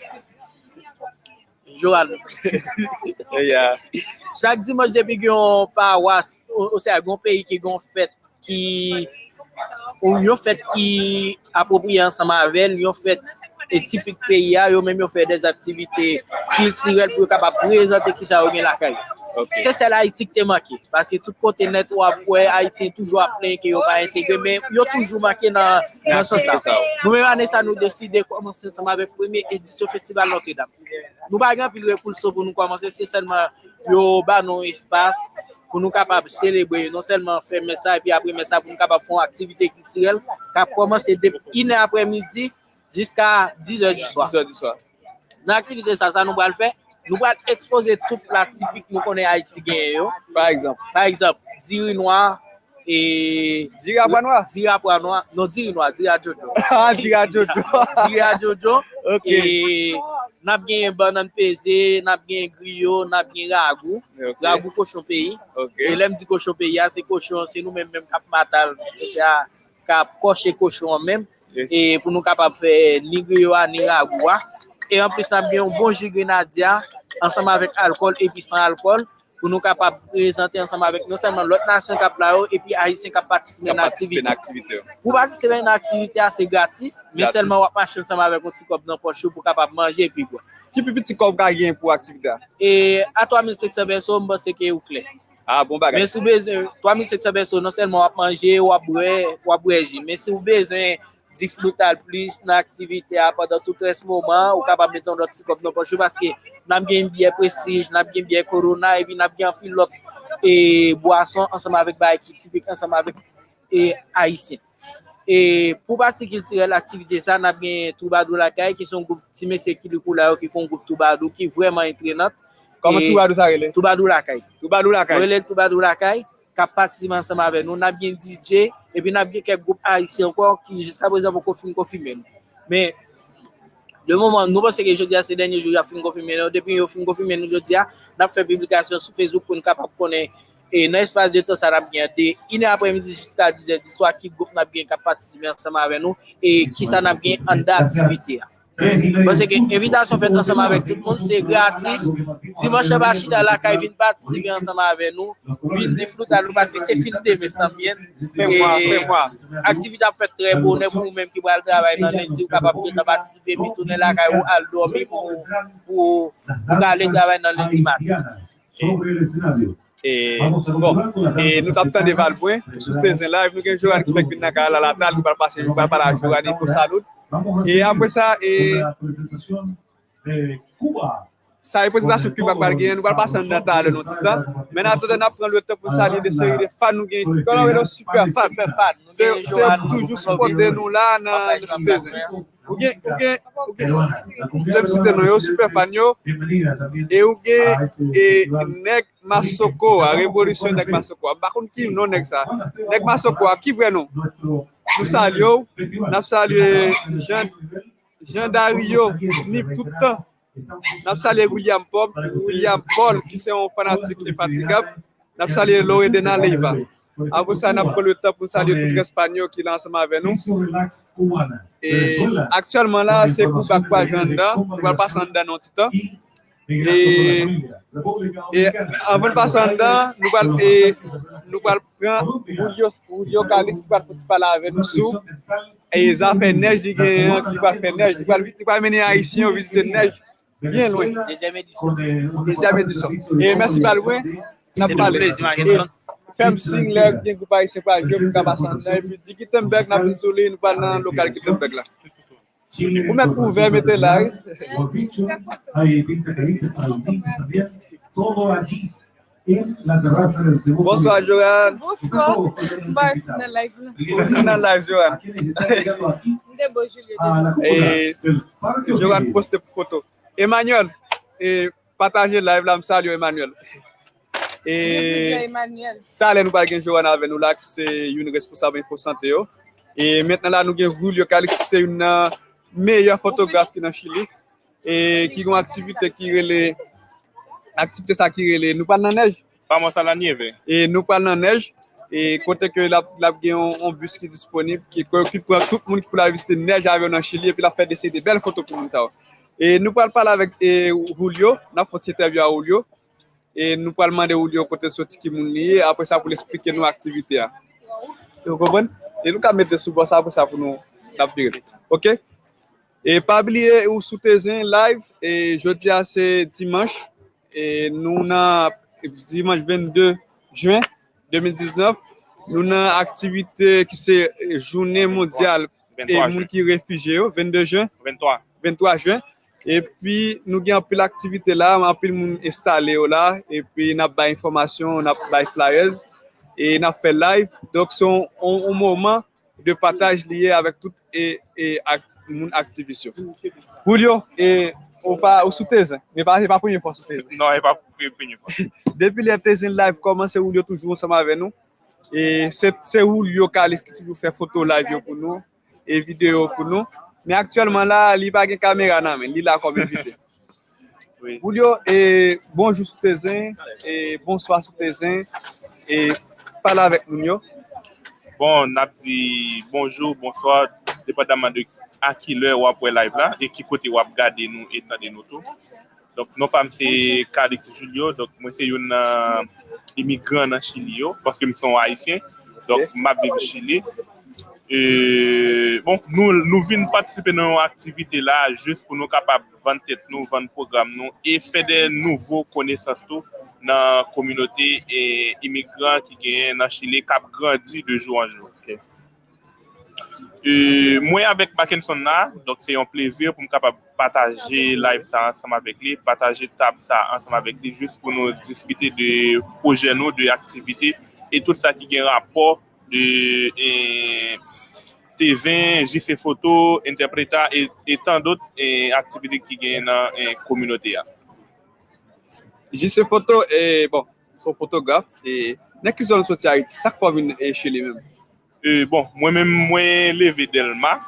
Johan. Chak dimanch, depi gen yon pawas, o- oswa gen yon peyi ki gen yon fèt ki, ou yon fèt ki apwopriye ansanm avè l, yon fèt e tipik peyi a, yo menm yo fè dèzaktivite kiltirèl pou yo kapab prezante kisa yo gen lakay. Se sèl Ayiti ki te manke, paske tout kote nèt w ap wè Ayisyen toujou ap plenyen ke yo pa entegre, men yo toujou manke nan, nan sans sa. Nou menm ane sa, nou deside kòmanse ansanm avèk premye edisyon Festival Notre Dame. Nou pa gen anpil rekou pou nou kòmanse, se sèlman yo ba nou yon espas pou nou kapab selebre, non sèlman fè mès sa, epi apre mès sa, pou nou kapab fè yon aktivite kiltirèl k ap kòmanse depi inè aprèmidi jiska dizè di swa. Nan aktivite sa, sa nou pral fè, nou pral ekspoze tout pla tipik nou konnen Ayiti genyen yo. Pa egzanp? Pa egzanp, diri nwa, e, diri a pwa nwa? Diri a pwa nwa, non, diri nwa, diri a djodjo. Ah, diri a djodjo. Diri a djodjo. Ok. E n ap genyen bannann peze, n ap genyen griyo, n ap genyen ragou. Ok. Ragou kochon peyi. Ok. E lè m di kochon peyi a, se kochon, se nou menm menm k ap mata l, se a, k ap kòche kochon an menm. Ok. E pou nou kapab fè ni griyo a, ni ragou a. E anplis, n ap gen yon bon ji grenadya ansanm avèk alkòl epi san alkòl pou nou kapab prezante ansanm avèk non sèlman lòt nasyon k ap la yo, epi Ayisyen k ap patisipe nan aktivite yo. Pou patisipe nan aktivite a, se gratis, men sèlman w ap mache ansanm avèk yon ti kòb nan pòch ou pou w kapab manje epi bwè. Ki pi piti kòb w ka gen pou aktivite a? E a twa mil senk san peso, m panse ke ou klè. Ah, bon bagay. Men si w bezwen twa mil senk san peso, non sèlman w ap manje, w ap bwè, w ap bwè ji. Men si w bezwen di Floutal plis nan aktivite a pandan tout rès moman, ou kapab mete yon lòt ti kòb nan pòch ou, paske n ap gen byè Prestige, n ap gen byè Corona, epi n ap gen anpil lòt, e, bwason ansanm avèk bagay ki tipik ansanm avèk, e, ayisyen. E pou pati kiltirèl aktivite sa, n ap gen Twoubadou Lakay, ki se yon gwoup ti mesye ki li kou la yo, ki gon gwoup twoubadou ki vrèman entrenant. Kòman Twoubadou sa rele? Twoubadou Lakay. Twoubadou Lakay. Yo rele l Twoubadou Lakay, k ap patisipe ansanm avè nou. N ap gen D J, epi n ap gen kèk gwoup ayisyen ankò ki jiska prezan poko fin konfime nou. Men, de moman, nou panse ke jodi a se dènye jou y ap fin konfime nou. Depi yo fin konfime nou jodi a, n ap fè piblikasyon sou Facebook pou n kapab konnen, e nan espas de tan sa n ap gen an, de inè aprèmidi jiska dizè di swa, ki gwoup n ap gen k ap patisipe ansanm avè nou, e kisa n ap gen anndan aktivite a. Paske envitasyon fèt ansanm avèk tout moun, se gratis. Dimanch an pa chita lakay, vin patisipe ansanm avè nou, vin di Floutal nou, paske se fin de mes tanbyen. Fen mwa, fen mwa. Aktivite ap fèt trè bonè pou ou menm ki pral travay nan lendi, ou kapab gentan patisipe, epi tounen lakay ou, al dòmi pou, pou, pou ka ale travay nan lendi maten. E, bon, e nou t ap tande Valbrun sou Stezen Live, nou gen Johan ki fèk vin nan kay la, latal, nou pral pase, nou pral pale ak Johan, Info Salud. E apre sa, e, sa e prezentasyon Cuba k pral genyen, nou pral pase anndan talè nan ti tan. Men nan atandan, n ap pran le tan pou n salye de seri de fan nou gen, kòman yo rele yo, sipè fan. Sipè fan. Se, se yo k toujou sipòte nou la nan, nan sou Stezen. Ou gen, ou gen, ou gen, lè m site non yo, sipè fan yo. E ou gen, e, nèg Masoko a, revolisyon nèg Masoko a. M pa konn ki non nèg sa. Nèg Masoko a, ki vrè non? Nou salye w. N ap salye Jean, Jean Dario Nip tout tan. N ap salye William Paul, William Paul, ki se yon fanatik enfatigab. N ap salye Loredena Leiva. Apre sa, n ap pran le tan pou n salye tout rès fan yo ki la ansanm avè nou. E aktyèlman la, se Cuba k pral jwe anndan. Nou pral pase anndan nan yon ti tan. E, e anvan n pase anndan, nou pral, e, nou pral pran Julio, Julio Calis ki pral fè yon ti pale avè nou sou, e, zafè nèj li genyen an, ki pral fè nèj. Li pral, li pral mennen Ayisyen yo vizite nèj byen lwen. Dezyèm edisyon. Dezyèm edisyon. E mèsi Valbrun, n ap pale. E fè m siy lè gen gwoup ayisyen pral jwe pou n ka pase anndan, epi di Gutenberg n ap vin sou li, nou pral nan lokal Gutenberg la. Ou mèt ouvè, mete la, wi. Bonswa, Johan. Bonswa. M pa nan live la. Ou nan live, Johan. M te bo Julio deja. E Johan poste pou foto. Emmanuel, e pataje live la, m salye w, Emmanuel. Gen plizyè Emmanuel. Talè nou pral gen Joanne avè nou la, ki se youn responsab Info Santé yo. E mentnan la, nou gen Julio Calixte, ki se youn nan meyè fotograf ki nan Chili. E ki gen yon aktivite ki rele, aktivite sa ki rele, nou pral nan nèj. Vamos a la nieve. E nou pral nan nèj. E kote ke l ap, l ap gen yon, yon bis ki disponib, ki, ki, ki pran tout moun ki pou la vizite nèj avè yo nan Chili, epi l ap fè deside bèl foto pou moun sa yo. E nou pral pale avèk e, Julio, n ap fè yon ti entèvyou a Julio. E nou pral mande Julio kote l soti, ki moun li ye, apre sa pou l esplike nou aktivite a. Ou konprann? E nou ka mete sou bò sa, apre sa pou nou, n ap vire. Oke? E pa bliye, ou sou Tezen Live, e jodi a se dimanch, e nou nan dimanch vennde jen de mil diznèf, nou nan aktivite ki se jounen mondyal e moun ki refijye yo, vennde jen, venntwa jen. Epi nou gen anpil aktivite la, anpil moun enstale yo la, epi n ap bay enfòmasyon, n ap bay flyers, e n ap fè live. Donk, se yon, yon, yon moman de pataj li ye avèk tout e, e akt, moun aktivis yo. Julio, e, ou pa, ou sou Tezen, men pa, se pa premye fwa sou Tezen. Non, e pa pre-, premye fwa. Depi lè Tezen Live kòmanse, Julio toujou ansanm avè nou. E se, se Julio Calixte ki toujou fè foto live yo pou nou, e videyo pou nou. Men aktyèlman la, li pa gen kamera nan men, li la kòm envite. Wi. Julio, e bonjou sou Tezen, e bonswa sou Tezen, e pale avèk moun yo. Bon, n ap di bonjou, bonswa, depandaman de a ki lè w ap wè live la, e ki kote w ap gade nou e tande nou tou. Donk, non pa m se Calixte Julio, donk mwen se youn nan imigran nan Chili yo, paske m se yon Ayisyen, donk m ap viv Chili. E, bon, nou, nou vin patisipe nan yon aktivite la, jis pou nou kapab vann tèt nou, vann pwogram nou, e fè de nouvo konesans tou nan kominote, e, imigran ki genyen nan Chili k ap grandi de jou an jou. Ok. E, mwen avèk Mackenson la, donk se yon plezi pou m kapab pataje live sa ansanm avèk li, pataje tab sa ansanm avèk li, jis pou nou diskite de pwojè nou, de aktivite, e tout sa ki gen rapò de, e, Tezen, J C Foto, Interpreta, e, e tan dòt, e, aktivite ki gen nan, e, kominote a. J C Foto, e, bon, se yon fotograf, e, nan ki zòn ou soti Ayiti? Sa k fè w vin, e, Chili menm? E, bon, mwen menm, mwen leve Dèlma.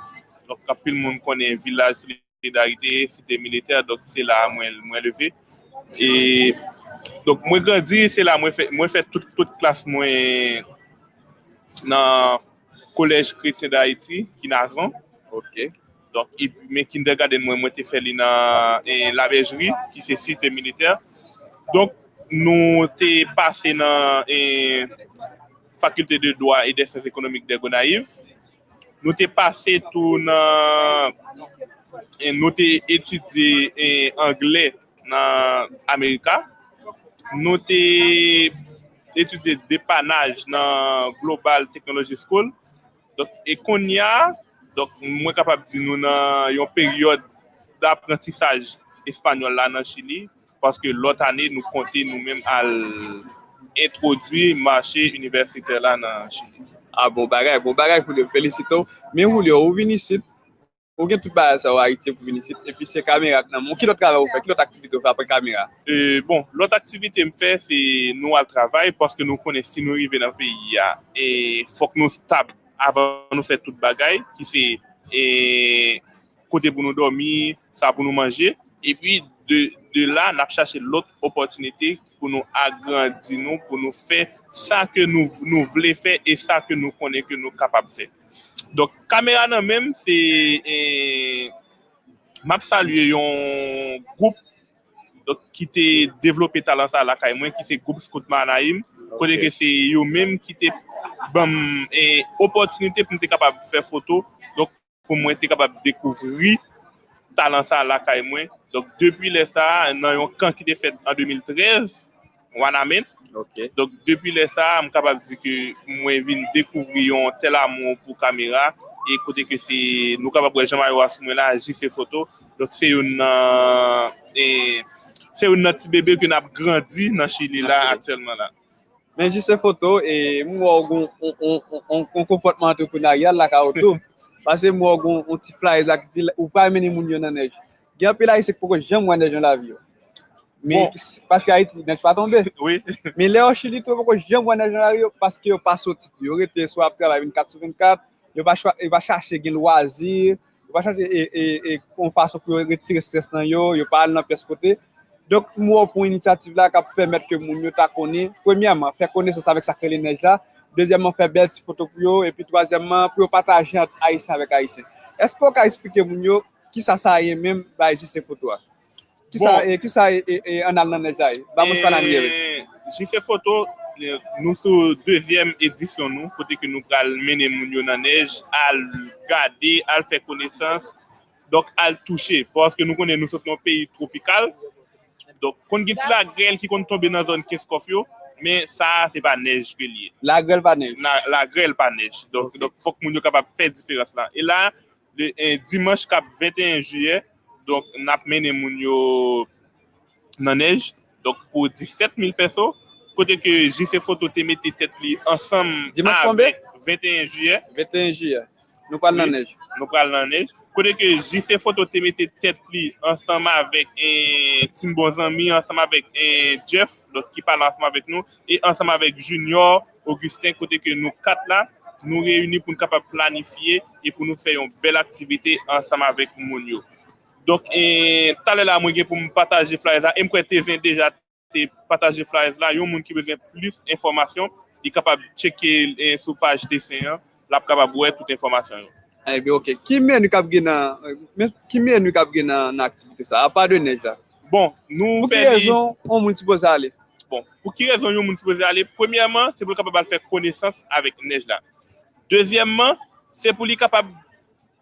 Donk, anpil moun konnen vilaj Solidarité, Site Militè, donk se la mwen, mwen leve. E, donk, mwen grandi, se la mwen fè, mwen fè tout, tout klas mwen nan Kolèj Kretyen Dayiti, ki Nazon. Ok. Donk, e, men kindergarten mwen, mwen te fè li nan, e, Labèjri, ki se Site Militè. Donk, nou te pase nan, e, Faculté de Droit et des Sciences Économiques de Gonayiv. Nou te pase tou nan, e, nou te etidye, e, anglè nan Amerika. Nou te etidye depanaj nan Global Technology School. Donk, e kounye a, donk, mwen kapab di nou nan yon peryòd daprantisaj espanyòl la nan Chili, paske lòt ane, nou konte nou menm al entwodui mache inivèsitè la nan Chili. A, bon bagay, bon bagay, Julio, felisite w. Men Julio, ou vin isit, ou gen tout bagay sa yo Ayiti pou vin isit, epi se kamera k nan men w. Ki lòt travay ou fè? Ki lòt aktivite ou fè apre kamera? E, bon, lòt aktivite m fè, se nou al travay, paske nou konnen si nou rive nan peyi a, e fòk nou stab avan nou fè tout bagay, ki se, e, kote pou nou dòmi, sa pou nou manje. Epi, de, de la, n ap chache lòt opòtinite pou nou agrandi nou, pou nou fè sa ke nou, nou vle fè e sa ke nou konnen ke nou kapab fè. Donk, kamera nan men m, se, e, m ap salye yon gwoup, donk, ki te devlope talan sa lakay mwen, ki se gwoup Scout Manayim, kote ke se yo menm ki te ban m, e, opòtinite pou m te kapab fè foto. Donk, pou mwen te kapab dekouvri talan sa lakay mwen. Donk, depi lè sa, nan yon kan ki te fèt an de mil trèz, Wanament. Ok. Donk, depi lè sa, m kapab di ke mwen vin dekouvri yon tèl amou pou kamera, e kote ke se, nou kapab wè jan mayo a sou mwen la, J C Foto. Donk, se youn nan, e, se youn nan ti bebe ke n ap grandi nan Chili la, aktyèlman la. Men J C Foto, e, m wè w gen yon, yon, yon, yon, yon konpòtman antreprenaryal lakay ou tou. Paske m wè w gen yon, yon ti flyers la ki di ou pral mennen moun yo nan nèj. Gen anpil Ayisyen ki poko janm wè nèj nan lavi yo. Men, paske Ayiti, nèj pa tonbe. Men lè yo Chili tou, yo poko janm wè nèj nan lari yo, paske yo pa soti tou. Yo rete swa ap travay vennkat sou vennkat, yo pa, yo pa chache gen lwazi, yo pa chache e, e, e, yon fason pou yo retire strès nan yo, yo pa al nan pyès kote. Donk, m wè w pran inisyativ la k ap pèmèt ke moun yo ta konnen, premyèman, fè konesans avèk sa k rele nèj la, dezyèmman, fè bèl ti foto pou yo, epi twazyèmman, pou yo pataje ant Ayisyen avèk Ayisyen. Èske w ka eksplike moun yo kisa sa ye menm, bay J C Foto a? Kisa, e, kisa e, e, e, ann al nan nèj la ye? Ba mwen sa nan ye. J C Foto, e, nou sou dezyèm edisyon nou, kote ke nou pral mennen moun yo nan nèj, al gade, al fè konesans, donk al touche. Paske nou konnen nou sot nan yon peyi twopikal, donk konn gen ti lagrèl ki konn tonbe nan zòn Kenskòf yo, men sa a se pa nèj ke l ye. Lagrèl pa nèj. Lagrèl pa nèj. Donk, donk fòk moun yo kapab fè diferans la. E la, le, e, dimanch k ap venteyen jiyè, donk, n ap mennen moun yo nan nèj, donk, pou disèt mil pèso, kote ke J C Foto te mete tèt li ansanm avèk venteyen jiyè. Venteyen jiyè. Nou pral nan nèj. Nou pral nan nèj. Kote ke J C Foto te mete tèt li ansanm avèk, e, ti bon zanmi, ansanm avèk, e, Jeff, donk, ki pale ansanm avèk nou, e ansanm avèk Junior Augustin, kote ke nou kat la, nou reyini pou n kapab planifye e pou nou fè yon bèl aktivite ansanm avèk moun yo. Donk, e, talè la, mwen gen pou m pataje flyers la, e m kwè Tezen deja te pataje flyers la. Yon moun ki bezwen plis enfòmasyon, li kapab tcheke, e, sou paj Tezen an, l ap kapab wè tout enfòmasyon yo. Ebyen, oke. Ki meni k ap gen nan, men, ki meni k ap gen nan, nan aktivite sa, apa de nèj la? Bon, nou fè li. Pou ki rezon yon moun sipoze ale? Bon, pou ki rezon yon moun sipoze ale? Premyèman, se pou l kapab al fè konesans avèk nèj la. Dezyèmman, se pou li kapab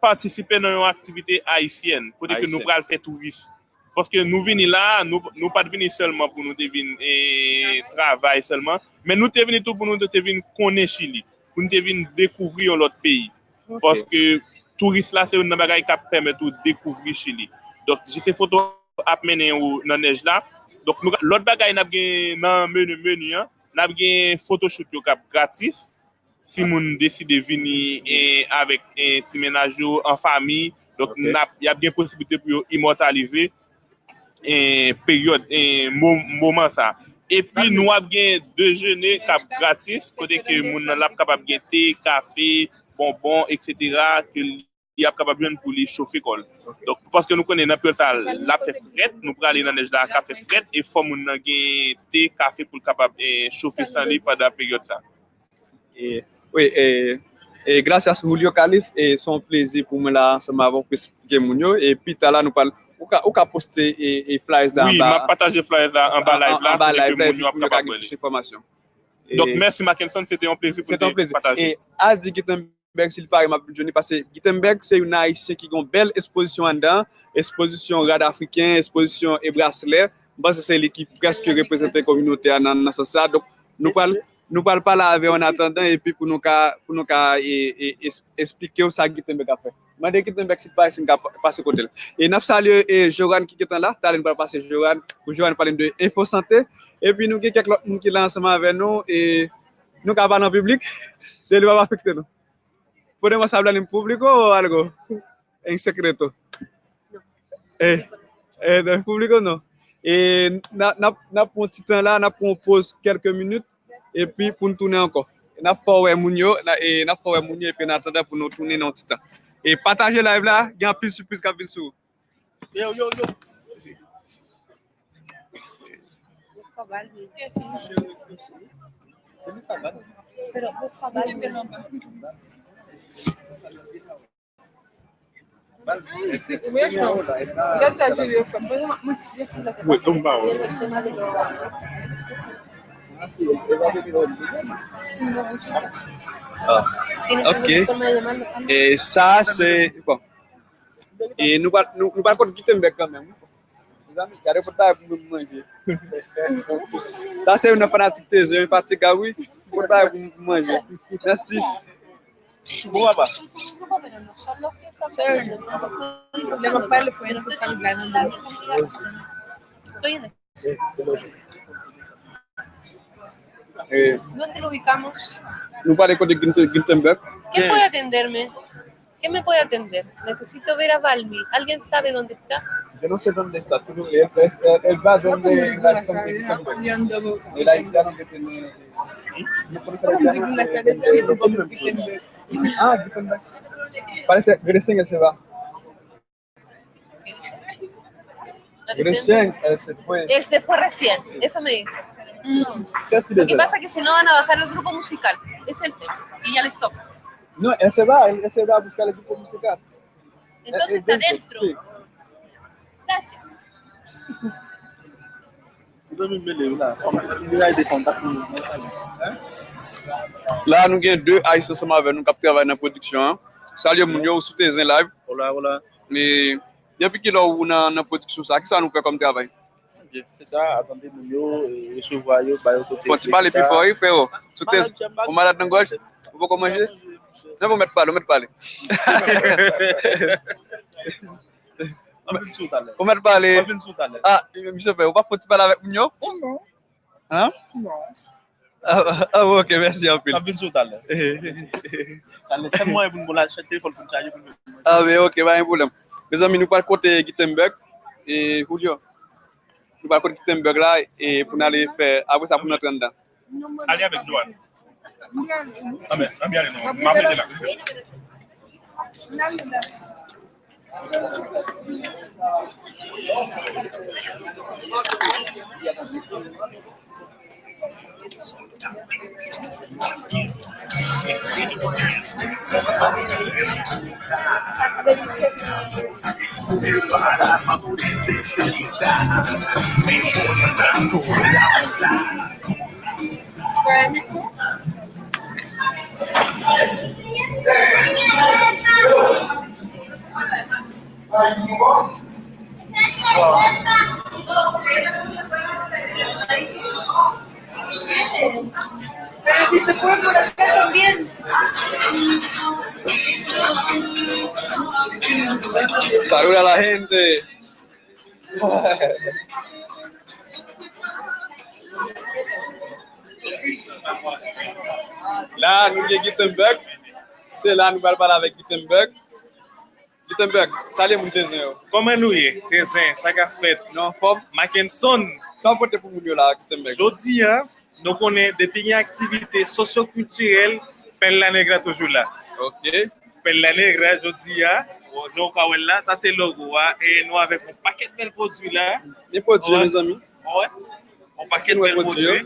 patisipe nan yon aktivite ayisyèn, kote ke nou pral fè touris. Paske nou vini la, nou, nou pa t vini sèlman pou nou te vin, e, travay sèlman, men nou te vini tou pou nou te vin konnen Chili, pou nou te vin dekouvri yon lòt peyi. Paske touris la, se youn nan bagay k ap pèmèt ou dekouvri Chili. Donk, J C Foto ap mennen ou nan nèj la. Donk, nou, lòt bagay n ap gen nan meni, meni an, n ap gen photoshoot yo k ap gratis. Si moun deside vini, e, avèk, e, ti mennaj yo, an fanmi, donk, n ap, y ap gen posiblite pou yo imòtalize, e, peryòd, e, mo-, moman sa. Epi, nou ap gen dejene k ap gratis, kote ke moun nan l ap kapab gen te, kafe, bonbon, etsetera, ke li ap kapab jwenn pou li chofe kò l. Donk, paske nou konnen nan peryòd sa, l ap fè frèt, nou prale nan nèj la, ka fè frèt, e fò moun nan gen te, kafe pou l kapab, e, chofe san li pandan peryòd sa. E, wi, e, e, gracias, Julio Calis, e, se yon plezi pou mwen la ansanm avè w pou eksplike moun yo, e pita la nou pral, ou ka, ou ka poste, e, e flyers la anba. Wi, m ap pataje flyers la anba live la, pou ke moun yo ap kapab wè li. Donk, mèsi, Mackenson, se te yon plezi pou n te pataje. E, al di Gutenberg, si l pare, m ap vin jwenn li, paske Gutenberg se youn nan Ayisyen ki gen yon bèl ekspozisyon anndan, ekspozisyon rad afriken, ekspozisyon e braslè. M panse se li ki prèske reprezante kominote a nan, nan sans sa. Donk, nou pral, nou pral pale avè w an atandan, epi pou nou ka, pou nou ka, e, e, es-, eksplike w sa Gutenberg ap fè. Mande Gutenberg si l pare, si n ka pa-, pase kote l. E n ap salye, e, Joran ki gentan la. Talè n pral pase Joran, pou Joran pale n de Info Santé. Epi nou gen kèk lòt moun ki la ansanm avè nou, e nou ka pale an piblik. Se li p ap afekte nou. Podemos hablar en público o algo? En secreto? Eh, eh, en público no. E n a, n ap, n ap pran ti tan la, n ap pran yon poz kèlke minit, epi pou n tounen ankò. N ap fè w wè moun yo, n a, e n ap fè w wè moun yo, epi an atandan pou nou tounen nan yon ti tan. E pataje live la, gen anpil sipriz k ap vin sou ou. Yo, yo, yo. Ah, ok. E sa se, bon. E nou pral, nou, nou pral kot Gutenberg kanmenm. Mezanmi, gade pot bagay pou mwen manje. Sa se youn nan fanatik Tezen, fanatik Gabri. Pot bagay pou mwen manje. Mèsi. Bon, papa. Lè m ap pale, fò yon kout kalib la nan bouch. Eh, ¿Dónde lo ubicamos? Nou pale kote Gutenberg. ¿Quién puede atenderme? ¿Quién me puede atender? Necesito ver a Valmy. ¿Alguien sabe dónde está? Yo no sé dónde está, tú no ves, él, él, él va donde la están diciendo. El haitiano que tiene, yo por eso le llamo, ah, Gutenberg. Parece, recién él se va. Recién él se fue. Él se fue recién, eso me dice. Mm. Casi. Lo que pasa es que si no van a bajar el grupo musical, es el tema, y ya les toca. No, él se va, él, él se va a buscar el grupo musical. Entonces está dentro. Sí. Gracias. Zanmi m mele wi la. Fòm si li ay de kontak nou. La nou gen de Ayisyen ansanm avè nou k ap travay nan pwodiksyon an. Salye moun yo, ou sou Tezen Live. Hola, hola. E depi kilè ou nan, nan pwodiksyon sa, kisa nou fè kòm travay? Byen, se sa, atande moun yo, e, resevwa yo, ba yo kote. Fò ti pale pi fò, wi, freo. Sou Tezen, ou malad nan gòj? Ou poko manje? Non, ou mèt pale, ou mèt pale. M ap vin sou talè. Ou mèt pale. M ap vin sou talè. Ah, misye fè, ou pa fè ti pale avèk moun yo? Oh non. Hein? Non. Ah, ah, ok, mèsi anpil. M ap vin sou talè. Talè, sèl mwayen pou n bon la, chèche telefòn pou n chaje pou n. Ah, men ok, pa gen pwoblèm. Mezanmi, nou pral kote Gutenberg e Julio. Nou pral kote Gutenberg la e pou n ale fè, apre sa pou n antre anndan. Ale avèk Joanne. Anben, anben ale non. M ap rete la. Pero si se puede por acá también. Saluda a la gente. La, nou gen Gutenberg. Se la nou pral pale avèk Gutenberg. Gutenberg, salye moun Tezen yo. Kòman nou ye? Tezen, sa k ap fèt? Nou anfòm? Mackenson. Sa w pote pou moun yo la, Gutenberg? Jodi a, nou konnen depi gen aktivite sosyokiltirèl, Pèl La Negra toujou la. Ok. Pèl La Negra, jodi a, bon, jan w ka wè l la, sa se logo a, e nou avèk yon pakèt bèl pwodui la. Gen pwodui, mezanmi. Wè. Yon pakèt bèl pwodui.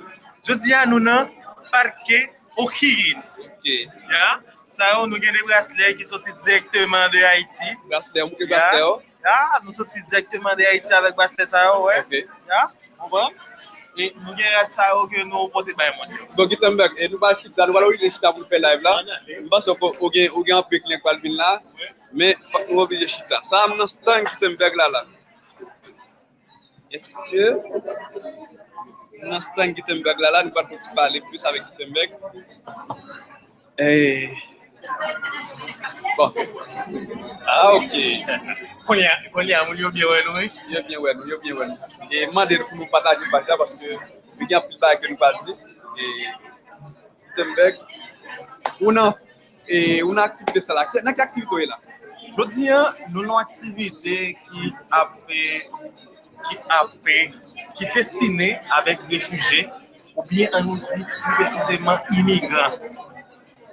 Jodi a, nou nan Parque O'Higgins. Ok. Ya. Sa yo, nou gen de braslè ki soti dirèkteman de Ayiti. Braslè, ou bouke braslè yo? Ya, nou soti dirèkteman de Ayiti avèk braslè sa yo, wè. Ok. Ya, konprann? E nou gen rad sa yo ke nou pote bay moun yo. Bon, Gutenberg, e nou pral chita, nou pral oblije chita pou nou fè live la. M panse ke ou gen, ou gen anpil kliyan k pral vin la, men fòk nou oblije chita. Sa a m nan stand Gutenberg la, la. Èske nan stand Gutenberg la, la, nou pral fè ti pale plis avèk Gutenberg? Eh. Bon. Ah, ok. Kounye a, kounye a, moun yo byen wè nou, wi. Yo byen wè nou, yo byen wè nou. E m mande nou pou nou pataje paj la, paske nou gen anpil bagay ke nou pa di. E Gutenberg, ou nan, e, ou nan aktivite sa la. Ki, nan ki aktivite w ye la? Jodi a, nou nan yon aktivite ki ap, e, ki ap, e, ki destine avèk refijye, oubyen an nou di, pli presizeman, imigran.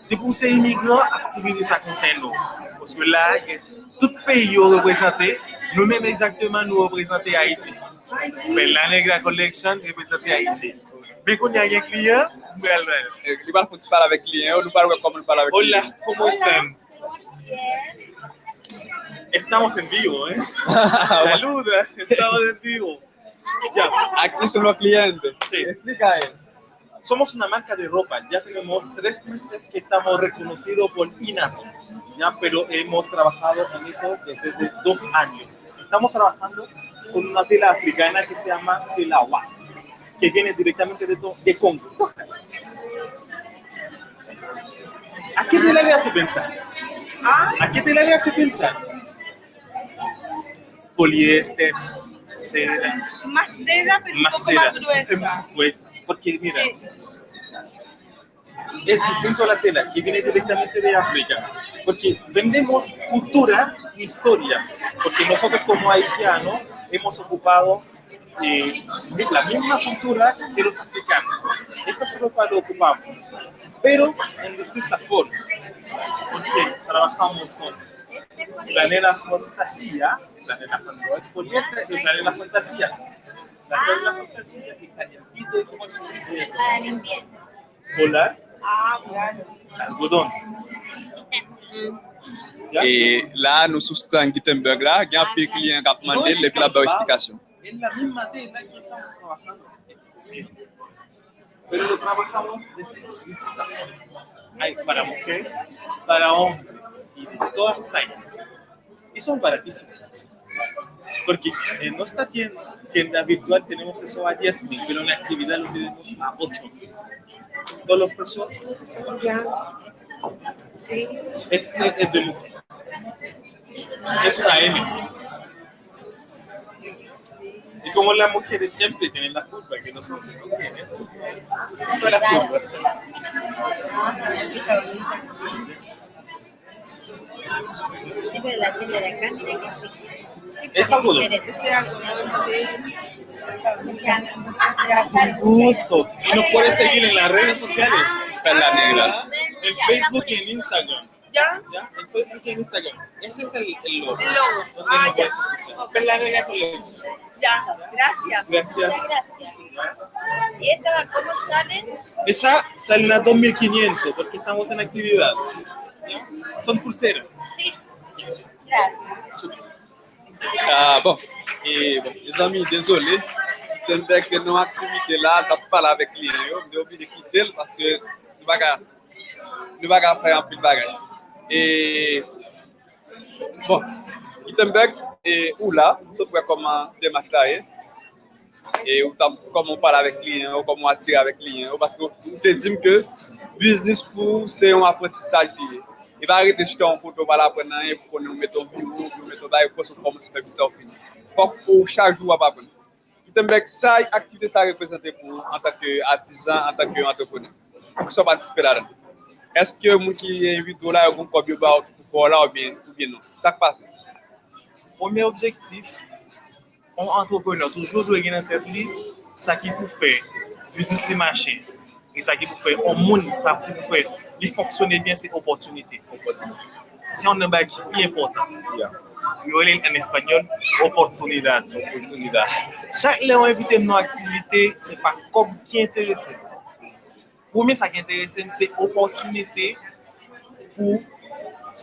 Depi w se imigran, aktivite sa konsène w. Paske la, gen tout peyi yo reprezante, nou menm egzakteman, nou reprezante Ayiti. Pèl La Negra Collection reprezante Ayiti. Men kounye a gen kliyan, m pral wè. Eh, li pral fè ti pale avèk kliyan yo, nou pral wè kòman li pale avèk kliyan. Hola, ¿cómo están? Estamos en vivo, ¿eh? Saluda, estamos en vivo. Ya. Aquí son los clientes. Sí. Explica a él. Somos una marca de ropa. Ya tenemos tres meses que estamos reconocidos por INATO. Ya, pero hemos trabajado en eso desde hace dos años. Estamos trabajando con una tela africana que se llama tela wax, que viene directamente de, de Congo. ¿A qué tela le hace pensar? ¿A qué tela le hace pensar? Poliéster, seda. Más seda, pero un poco más gruesa. Más gruesa. Porque mira, sí. Es distinto a la tela, que viene directamente de África, porque vendemos cultura y historia, porque nosotros como haitianos hemos ocupado eh, la misma cultura que los africanos. Esa es lo cual ocupamos, pero en distintas formas, porque trabajamos con flanela fantasía, flanela fantasía, poliéster y flanela fantasía. La flanela fantasía es calientito y como se dice, polar, algodón. Ya. E la, nou sou stand Gutenberg la, gen anpil kliyan k ap mande l, epi l ap ba w esplikasyon. Es la misma tela que estamos trabajando en cocina, pero lo trabajamos desde distintas formas. Hay para mujer, para hombre y de todas tallas. Y son baratísimas. Porque en nuestra tien- tienda virtual tenemos eso a diez mil, pero en la actividad lo tenemos a ocho mil. Todos los precios. Ya. Sí. Este es de mujer. Es una M. Y como las mujeres siempre tienen la curva, que nosotros no tienen, esta es la curva. Sí, pero la tienda de acá, mira que sí. Es algodón. Un gusto. Y nos puedes seguir en las redes sociales. Perla Negra. En Facebook y en Instagram. Ya. Ya, en Facebook y en Instagram. Ese es el, el logo. El logo. Donde nos puedes encontrar. Perla Negra Collection. Ya, gracias. Gracias. Muchas gracias. ¿Y esta cómo sale? Esa sale a dos mil quinientos porque estamos en actividad. ¿Ya? Son pulseras. Sí. Gracias. Súper. Ah, bon. E, bon, mezanmi, dezole. Gutenberg te nan yon aktivite la, l t ap pale avèk kliyan yo. M te oblije kite l paske nou pa ka, nou pa ka fè anpil bagay. E, bon, Gutenberg, e, ou la, m sot wè kòman demach la ye. E ou t ap, kòman w pale avèk kliyan yo, kòman w atire avèk kliyan yo, paske ou te di m ke biznis pou ou se yon aprantisaj li ye. E pa rete chita yon kote w pa al aprann anyen pou konnen w mete yon biwo, pou w mete yon bagay, ou panse w kòmanse fè biznis ou fini. Fòk ou chak jou w ap aprann. Gutenberg, sa aktivite sa reprezante pou ou antanke atizan, antanke yon antreprenè? Poukisa w patisipe ladan? Èske moun ki envite w la, yo gen kòb yo ba w pou fè w la, oubyen, oubyen non? Sa k pase? Premye objektif, yon antreprenè toujou dwe gen nan tèt li sa ki pou fè biznis li mache. E sa ki pou fè yon moun, sa ki pou fè li fonksyone byen, se opòtinite. Opòtinite. Se youn nan bagay ki pi enpòtan. Ya. Yo rele l an espanyòl oportunidad. Oportunidad. Chak lè yo envite m nan aktivite, se pa kòb ki enterese m. Premye sa ki enterese m, se opòtinite pou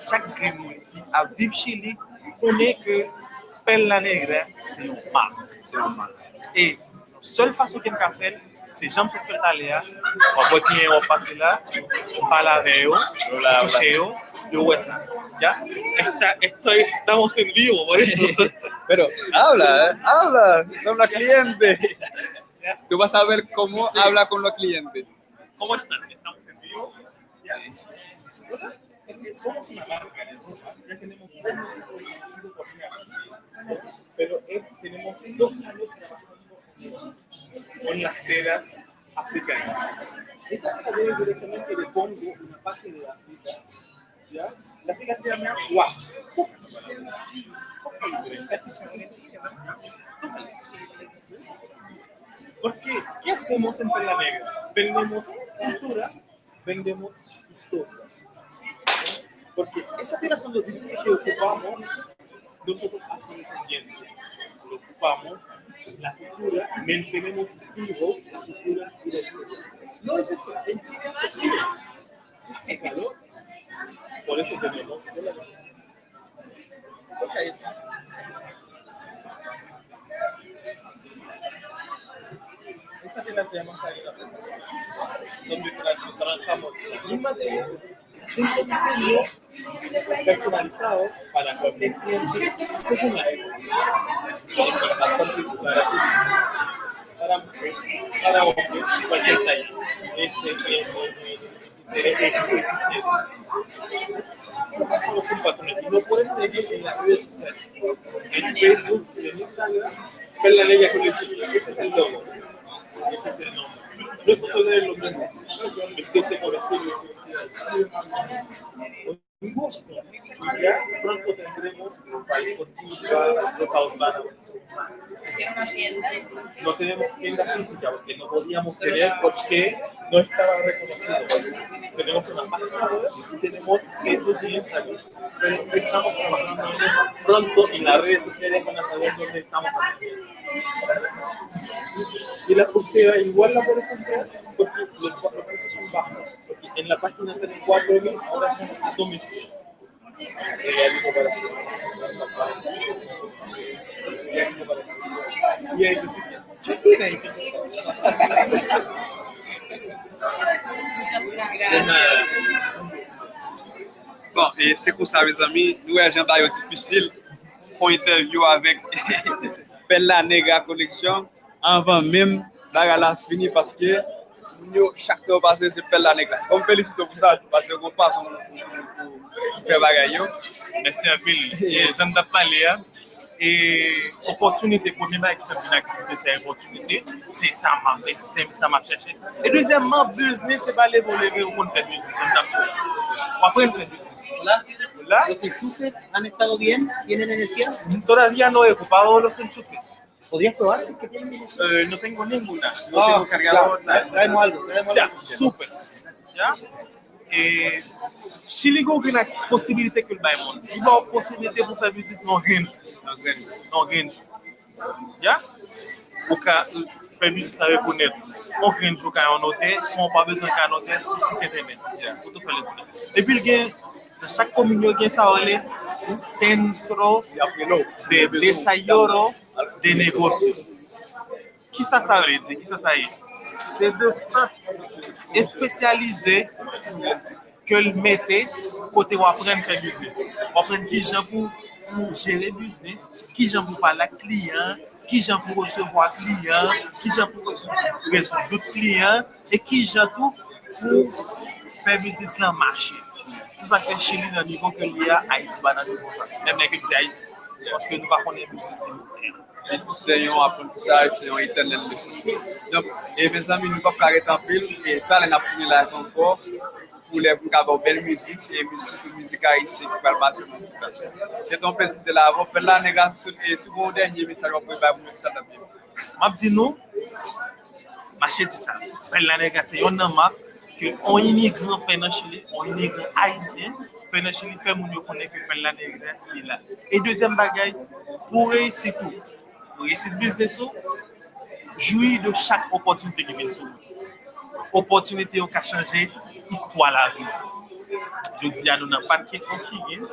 chak grenn moun ki ap viv Chili konnen ke Perla Negra se yon mak. Se yon mak. E sèl fason ke m ka fè l, se jan m sot fè l talè a, w ap wè kliyan yo ap pase la, m pale avè yo, m touche yo, yo wè sa. Ya? Esta, estoy, estamos en vivo, por eso. Pero habla, eh, habla con los clientes. Tú vas a ver cómo habla con los clientes. ¿Cómo están? Estamos en vivo. Ya. Bueno, porque somos una marca de ropa, ya tenemos tres meses conocido por una marca, pero eh, tenemos dos años trabajando con las telas africanas. Esa tela viene directamente de Congo, una parte de África. ¿Ya? La tela se llama wax. ¿Cuál es la diferencia? Porque, ¿qué hacemos en Perla Negra? Vendemos cultura, vendemos historia. Porque esa tela son los diseños que ocupamos nosotros afrodescendientes. Ocupamos la cultura, mantenemos vivo la cultura y la historia. No es eso, en Chile hace frío, hace calor, por eso tenemos Esa tela se llama Farina Fantasía, donde tra- trabajamos la misma tela, distintos diseños personalizados para cualquier cliente según la época. Son bastante baratísimos. Para mujer, para hombre, cualquier talla. Ese, eh, eh, eh, Seré el equipo de Giselle. Trabajamos con patrones. Y nos puedes seguir en las redes sociales. En Facebook y en Instagram. Perla Negra Colección. Ese es el logo. Ese es el nombre. Los socios de lo mismo. Este se convirtió en un gusto. Ya pronto tendremos para continuar para urbana. No tenemos tienda física porque no podíamos tener porque no estaba reconocido. Tenemos una página web y tenemos Facebook y Instagram. Pero estamos trabajando en eso. Pronto en las redes sociales van a saber dónde estamos atendiendo. Y la pulsera igual la puedes comprar porque los, los precios son bajos. Porque en la página salen cuatro mil, ahora son dos mil. Y hay comparación. Y hay que decir que yo fui ahí. Bon, e se konsa, mezanmi, nou wè jan bagay yo difisil. Fè yon entèvyou avèk Perla Negra Collection anvan menm bagay la fini, paske moun yo, chak tan yo pase, se Perla Negra. Bon, m felisite w pou sa, paske w gon fason pou, pou, pou fè bagay yo. Mèsi anpil. E jan n t ap pale a, e opòtinite, premye bagay ki fè m vin aktivite, se opòtinite. Se sa m ap, se sa m ap chèche. E dezyèmman, biznis, se pa leve w leve, ou konn fè biznis, jan m t ap di w. W aprann fè biznis. Hola, La, los enchufes han estado bien, tienen energía. Todavía no he ocupado los enchufes. ¿Podrías probar si es que tienen energía? Eh, no tengo ninguna. No tengo cargador, Ya, nada. traemos algo, traemos Ya, algo. Súper. Ya. Eh, Chili gon gen posibilite ke l bay moun. Li ba w posibilite pou fè biznis nan grenn jou. Nan grenn jou. Nan grenn jou. Ya. Ou ka fè biznis la rekonèt. Yon grenn jou ka yon notè, san w pa bezwen ka notè sou sit entènèt. Ya. Ou tou fè l rekonèt. Epi l gen, nan chak komin yo gen sa yo rele Centro de Desarrollo de Negocios. Kisa sa vle di? Kisa sa ye? Se de sant espesyalize ke l mete kote w aprann fè biznis. W aprann kijan pou, pou jere biznis, kijan pou pale ak kliyan, kijan pou resevwa kliyan, kijan pou rezoud, rezoud dout kliyan, e kijan tou pou fè biznis lan mache. Se sa k fè Chili nan nivo ke l ye a, Ayiti pa nan nivo sa. Menm lè ke m se Ayisyen. Paske nou pa konnen biznis se motè. Se yon aprantisaj, se yon etènèl leson. Donk, e mezanmi, nou p ap ka rete anpil, e talè n ap tounen live ankò, pou lè pou n ka ba w bèl mizik, e mizik, sitou mizik ayisyen ki pral pase nan ti tan. Se te yon plezi pou te la avè w. Perla Negra, si, e si w gen yon dènye mesaj w ap voye bay moun yo ki sa t ap vini. M ap di nou, mache di sa. Perla Negra se yonn nan mak ke yon imigran fè nan Chili, yon imigran ayisyen fè nan Chili, fè moun yo konnen ke Perla Negra li la. E dezyèm bagay, pou reyisit ou, pou reyisit biznis ou, jwi de chak opòtinite ki vin sou wout ou. Opòtinite yo ka chanje istwa lavi w. Jodi a nou nan Parque O'Higgins,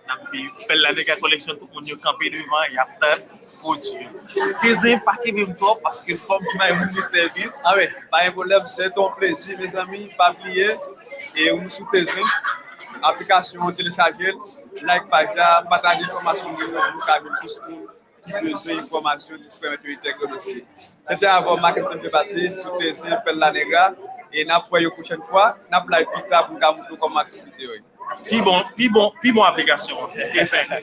n ap viv Perla Negra Collection, tout moun yo kanpe devan, y ap tann pwodui yo. Tezen, pa kenbe m twòp, paske fò m bay moun yo sèvis. Ah wi, pa gen pwoblèm, se te yon plezi, mezanmi, pa bliye, e ou sou Tezen, aplikasyon an telechaje l, like paj la, pataje enfòmasyon nou yo pou nou ka jwenn plis moun ki bezwen enfòmasyon ki pèmèt yo entègre nan Chili. Se te avè w Mackenson P. Baptiste, sou Tezen, Perla Negra, e n ap wè yon pwochèn fwa, n ap live pita pou n ka montre w kòman aktivite yo ye. Pi bon, pi bon, pi bon aplikasyon an. Tezen.